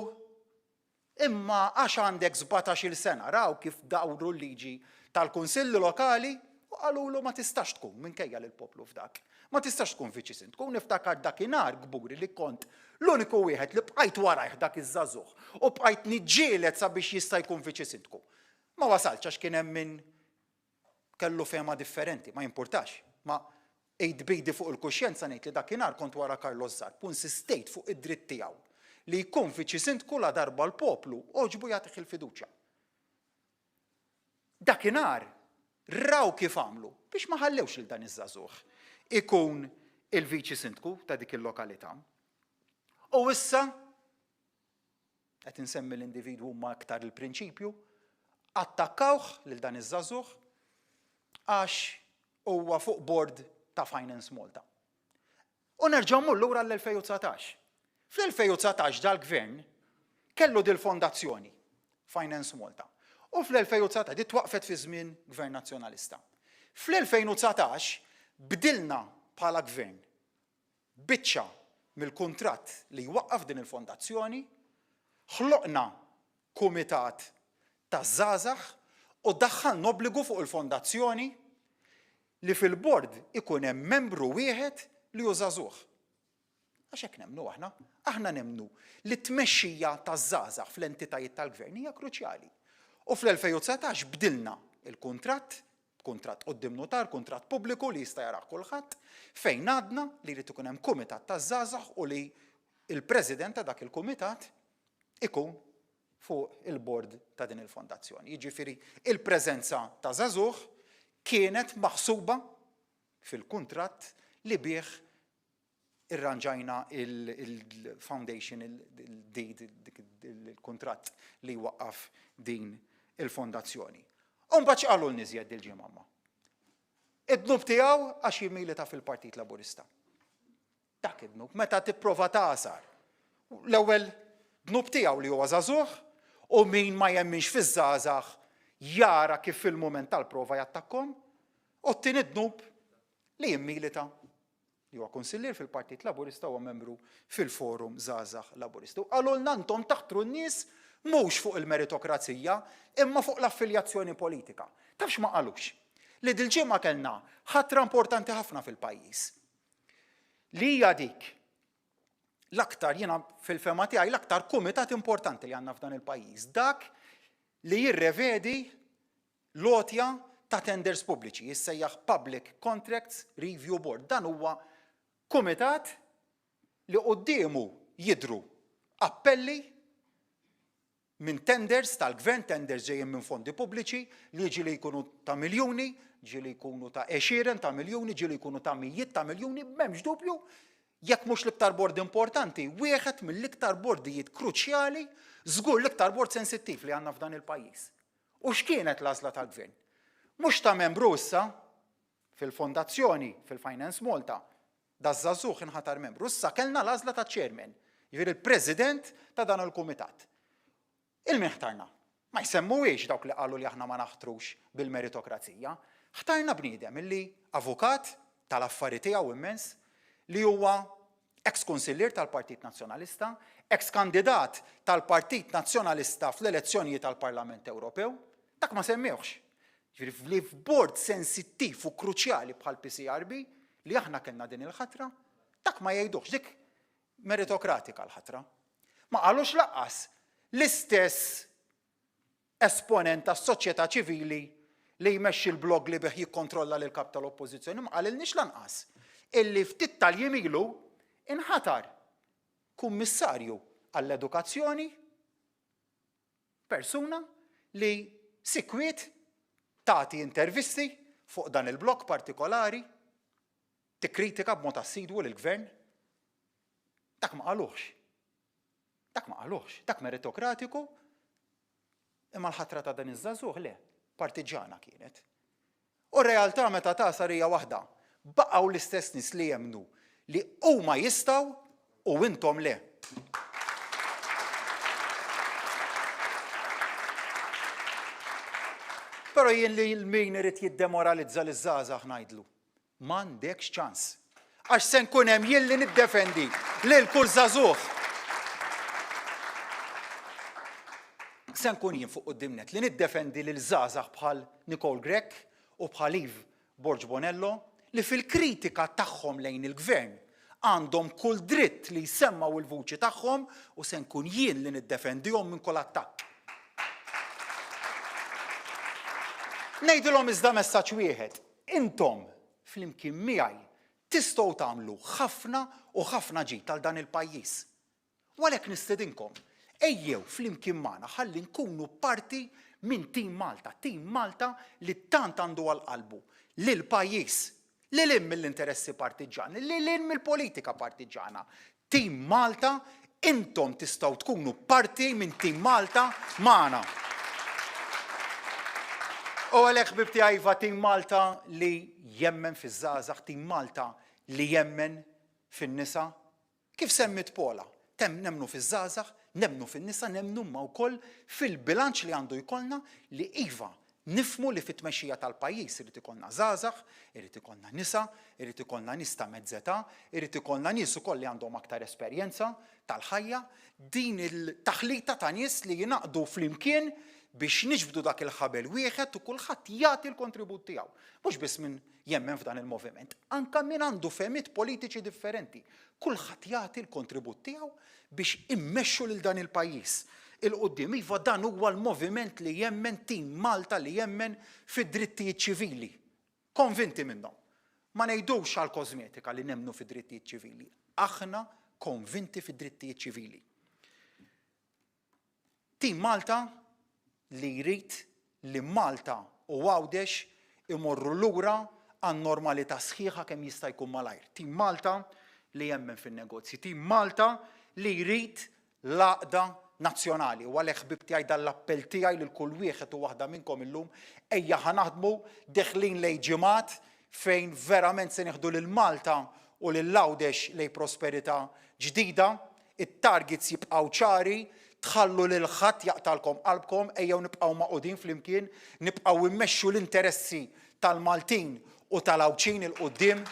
Imma għax għandek sbatax-il sena, raw kif dawru l-liġi tal-kunsilli lokali u qalulu ma tistax tkun, minkejja li l-poplu fdak, ma tistax tkun viċi sindku. U niftakar dakinhar kburi li kont l-uniku wieħed li bqajt warajh dak iż-żagħżugħ u bqajt niġġieled sabiex jista' jkun viċi sindku. Ma wasaltx għax kien hemm min kellu fehma differenti, ma jimpurtax. Ma għidt b'idi fuq il-kuxjenza ngħid li dakinhar kont wara Carlos Zarb u insistejt fuq id-dritt tiegħu li jkun Viċi Sindku ladarba l-poplu għoġbu jagħtih il-fiduċja. Dakinhar raw kif għamlu biex ma ħallewx lil dan iż-żagħżugħ ikun il-Viċi Sindku ta' dik il-lokalità. U issa qed insemmi l-individwu imma iktar il-prinċipju, attakkawh lil dan iż-żagħżugħ għax huwa fuq bord ta' Finance Malta. U nerġgħu mmur lura l-2019. Fl-2019 dal-gvern kellu dil-fondazzjoni Finance Malta. U fl-2019 di twaqfet fi żmien Gvern Nazzjonalista. Fl-2019 bdilna bħala gvern biċċa mill-kuntratt li jwaqqaf din il-fondazzjoni, ħloqna kumitat taż-żgħażagħ u daħħalna obbligu fuq il-fondazzjoni li fil-bord ikun hemm membru wieħed li hu żagħżugħ. Għax hekk nemmnu aħna. Aħna nemmnu li t-tmexxija taż-żgħażagħ fl-entitajiet tal-gvern hija kruċjali. U fl-2019 bdilna l-kuntratt Kuntratt quddiem nutar, kuntratt pubbliku li jista' jarah kulħadd, fejn għadna li jrid ikun hemm kumitat taż-żgħażagħ u li l-president ta' dak il-kumitat ikun fuq il-bord ta' din il-fondazzjoni. Jiġifieri il-preżenza ta' żagħżugħ kienet maħsuba fil-kuntratt li bih irranġajna il-foundation, il-deed, il-kuntratt li jwaqqaf din il-fondazzjoni. U mbagħad x'qalulni iżjed dil-ġimgħa ma? Id-dnub tiegħu għax jimmilita fil-Partit Laburista. Dak id-dnub, meta tipprova tagħsar. L-ewwel dnub tiegħu li huwa żagħżugħ u min ma jemminx fiż-żgħażagħ jara kif fil-mument tal-prova jattakkom, u t-tieni dnub li jimmilita li huwa kunsillier fil-Partit Laburista huwa membru fil-Forum Żgħażagħ Laburisti. U qalulna intom taħtru n-nies mhux fuq il-meritokrazija imma fuq l-affiljazzjoni politika. Taf x'ma qalux? Li dil-ġimgħa kellna ħatra importanti ħafna fil-pajjiż. Li hija dik l-aktar jiena fil-fehma tiegħi l-aktar kumitat importanti li għandna f'dan il-pajjiż, dak li jirrevedi L-għotja ta' tenders pubbliċi jissejjaħ Public Contracts Review Board. Dan huwa kumitat li quddiemu jidhru appelli minn tenders tal-gvern, tenders ġejjin minn fondi pubbliċi li ġieli jkunu ta' miljuni, ġieli jkunu ta' għexieren ta' miljuni, ġieli jkunu ta' mijiet ta' miljuni, m'hemmx dubju, jekk mhux l-iktar bord importanti, wieħed mill-iktar bordijiet kruċjali, żgur l-iktar bord sensittiv li għandna f'dan il-pajjiż. U x'kienet l-għażla tal-Gvern? Mhux ta' membru issa fil-fondazzjoni, fil-Finance Malta, daż-żagħżugħ inħatar membru. Issa kellna l-għażla ta' chairman, jiġifieri l-President ta' dan il-kumitat. Il min ħtarna? Ma jsemmuhiex dawk li qalu li aħna ma naħtrux bil-meritokrazija. Ħtarna bniedem illi avukat tal-affari tiegħu immens, li huwa eks kunsillier tal-Partit Nazzjonalista, eks kandidat tal-Partit Nazzjonalista fl-elezzjonijiet għall-Parlament Ewropew, dak ma semmewhx. Ġifieri li f'bord sensittiv u kruċjali bħal PCRB li aħna kellna din il-ħatra, dak ma jgħiduhx, dik meritokratika l-ħatra. Ma qalux laqqas l-istess esponent tas-soċjetà ċivili li jmexxi l-blog li bih jikkontrolla lill-Kap tal-Oppożizzjoni ma qalilniex lanqas illi ftit tal-jiem ilu inħatar Kummissarju għall-Edukazzjoni persuna li sikwit tagħti intervisti fuq dan il-blog partikolari tikkritika b'mod assidwu lill-Gvern. Dak ma qaluhx. Dak ma qaluhx. Dak meritokratiku. Imma l-ħatra ta' dan iż-żagħżugħ le, partiġġana kienet. U r-realtà meta tagħsar hija waħda, baqgħu l-istess nies li jemmnu li huma jistgħu u intom le. Però jien lil min irid jiddemoralizza liż-żgħażagħ ngħidlu, M'għandekx ċans. Għax se nkun hemm jien li niddefendi lil kull żagħżugħ. Se nkun jien fuq quddiem nett li niddefendi lil żgħażagħ bħal Nicole Grech u bħal Eve Borg Bonello li fil-kritika tagħhom lejn il-Gvern għandhom kull dritt li jsemmgħu l-vuċi tagħhom u se nkun jien li niddefendihom minn kull attakk. Ngħidilhom iżda messaġġ wieħed, Intom, flimkien miegħi, tistgħu tagħmlu ħafna u ħafna ġid għal dan il-pajjiż. U għalhekk nistedinkom, ejjew flimkien magħna ħalli nkunu parti minn Team Malta, Team Malta li tant għandu għal qalbu lill-pajjiż, lil hinn mill-interessi partiġġani, lil hinn mill-politika partiġġana. Team Malta, intom tistgħu tkunu parti minn Team Malta magħna. U għalhekk ħbieb tiegħi iva Team Malta li jemmen fiż-żgħażagħ, Team Malta li jemmen fin-nisa. Kif semmiet Paula, temm nemmnu fiż-żgħażagħ, nemmnu fin-nisa, nemmnu imma wkoll fil-bilanċ li għandu jkollna li iva Nifhmu li fit-tmexxija tal-pajjiż irid ikollna żgħażagħ, irid ikollna nisa, irid ikollna nies ta' mezz età, irid ikollna nies ukoll li għandhom aktar esperjenza tal-ħajja. Din il-taħlita ta' nies li jingħaqdu flimkien biex niġbdu dak il-ħabel wieħed u kulħadd jagħti l-kontribut tiegħu. Mhux biss min jemmen f'dan il-moviment, anke min għandu fehmiet politiċi differenti. Kulħadd jagħti l-kontribut tiegħu biex immexxu lil dan il-pajjiż 'il quddiem. Iva dan huwa l-moviment li jemmen, Team Malta li jemmen fid-drittijiet ċivili. Konvinti minnhom. Ma ngħidux għall-kosmetika li nemmnu fid-drittijiet ċivili. Aħna konvinti fid-drittijiet ċivili. Team Malta li jrid li Malta u Għawdex imorru lura għan-normalità sħiħa kemm jista' jkun malajr. Team Malta li jemmen fin-negozji. Team Malta li jrid l-għaqda nazzjonali. U għalhekk ħbieb tiegħi dan l-appell tiegħi lil kull wieħed u waħda minnkom illum, ejja ħa naħdmu deħlin lejn ġimgħat fejn verament se nieħdu lil Malta u lil Għawdex lejn prosperità ġdida. It-targets jibqgħu ċari, tħallu lil ħadd jaqtgħalkom qalbkom, ejjew nibqgħu magħqudin flimkien, nibqgħu immexxu l-interessi tal-Maltin u tal-Għawdxin 'il quddiem.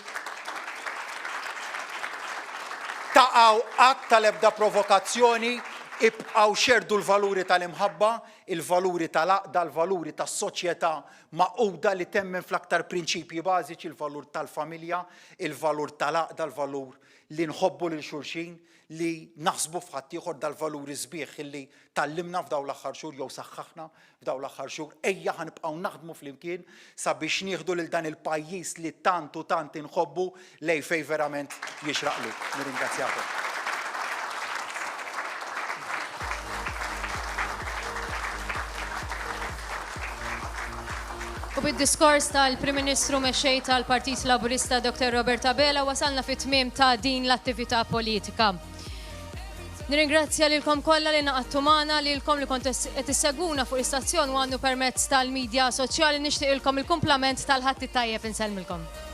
Taqgħu qatt tal-ebda provokazzjoni, ibqgħu xerrdu l-valuri tal-imħabba, il-valuri tal-għaqda, l-valuri tas-soċjetà magħquda li temmen fl-aktar prinċipji bażiċi, il-valur tal-familja, il-valur tal-għaqda, l-valur li nħobbu lil xulxin, li naħsbu f'ħaddieħor dal-valuri sbieħ illi tgħallimna f'dawn l-aħħar xhur jew saħħaħna f'dawn l-aħħar xhur. Ejja ħa nibqgħu naħdmu flimkien sabiex nieħdu lil dan il-pajjiż li tant u tant inħobbu lejn fejn verament jixraqlu. Nirringrazzjakom. U bid-diskors tal-Prim Ministru Mexxej tal-Partit Laburista Dr. Robert Abela wasalna fit-tmiem ta' din l-attività politika. Nirringrazzja lilkom kollha li naqadtu magħna, lilkom li kontu qed issegwuna fuq l-istazzjon u għandu permezz tal-midja soċjali nixtieqilkom il-kumplament tal-Ħadd it-tajjeb insellmilkom.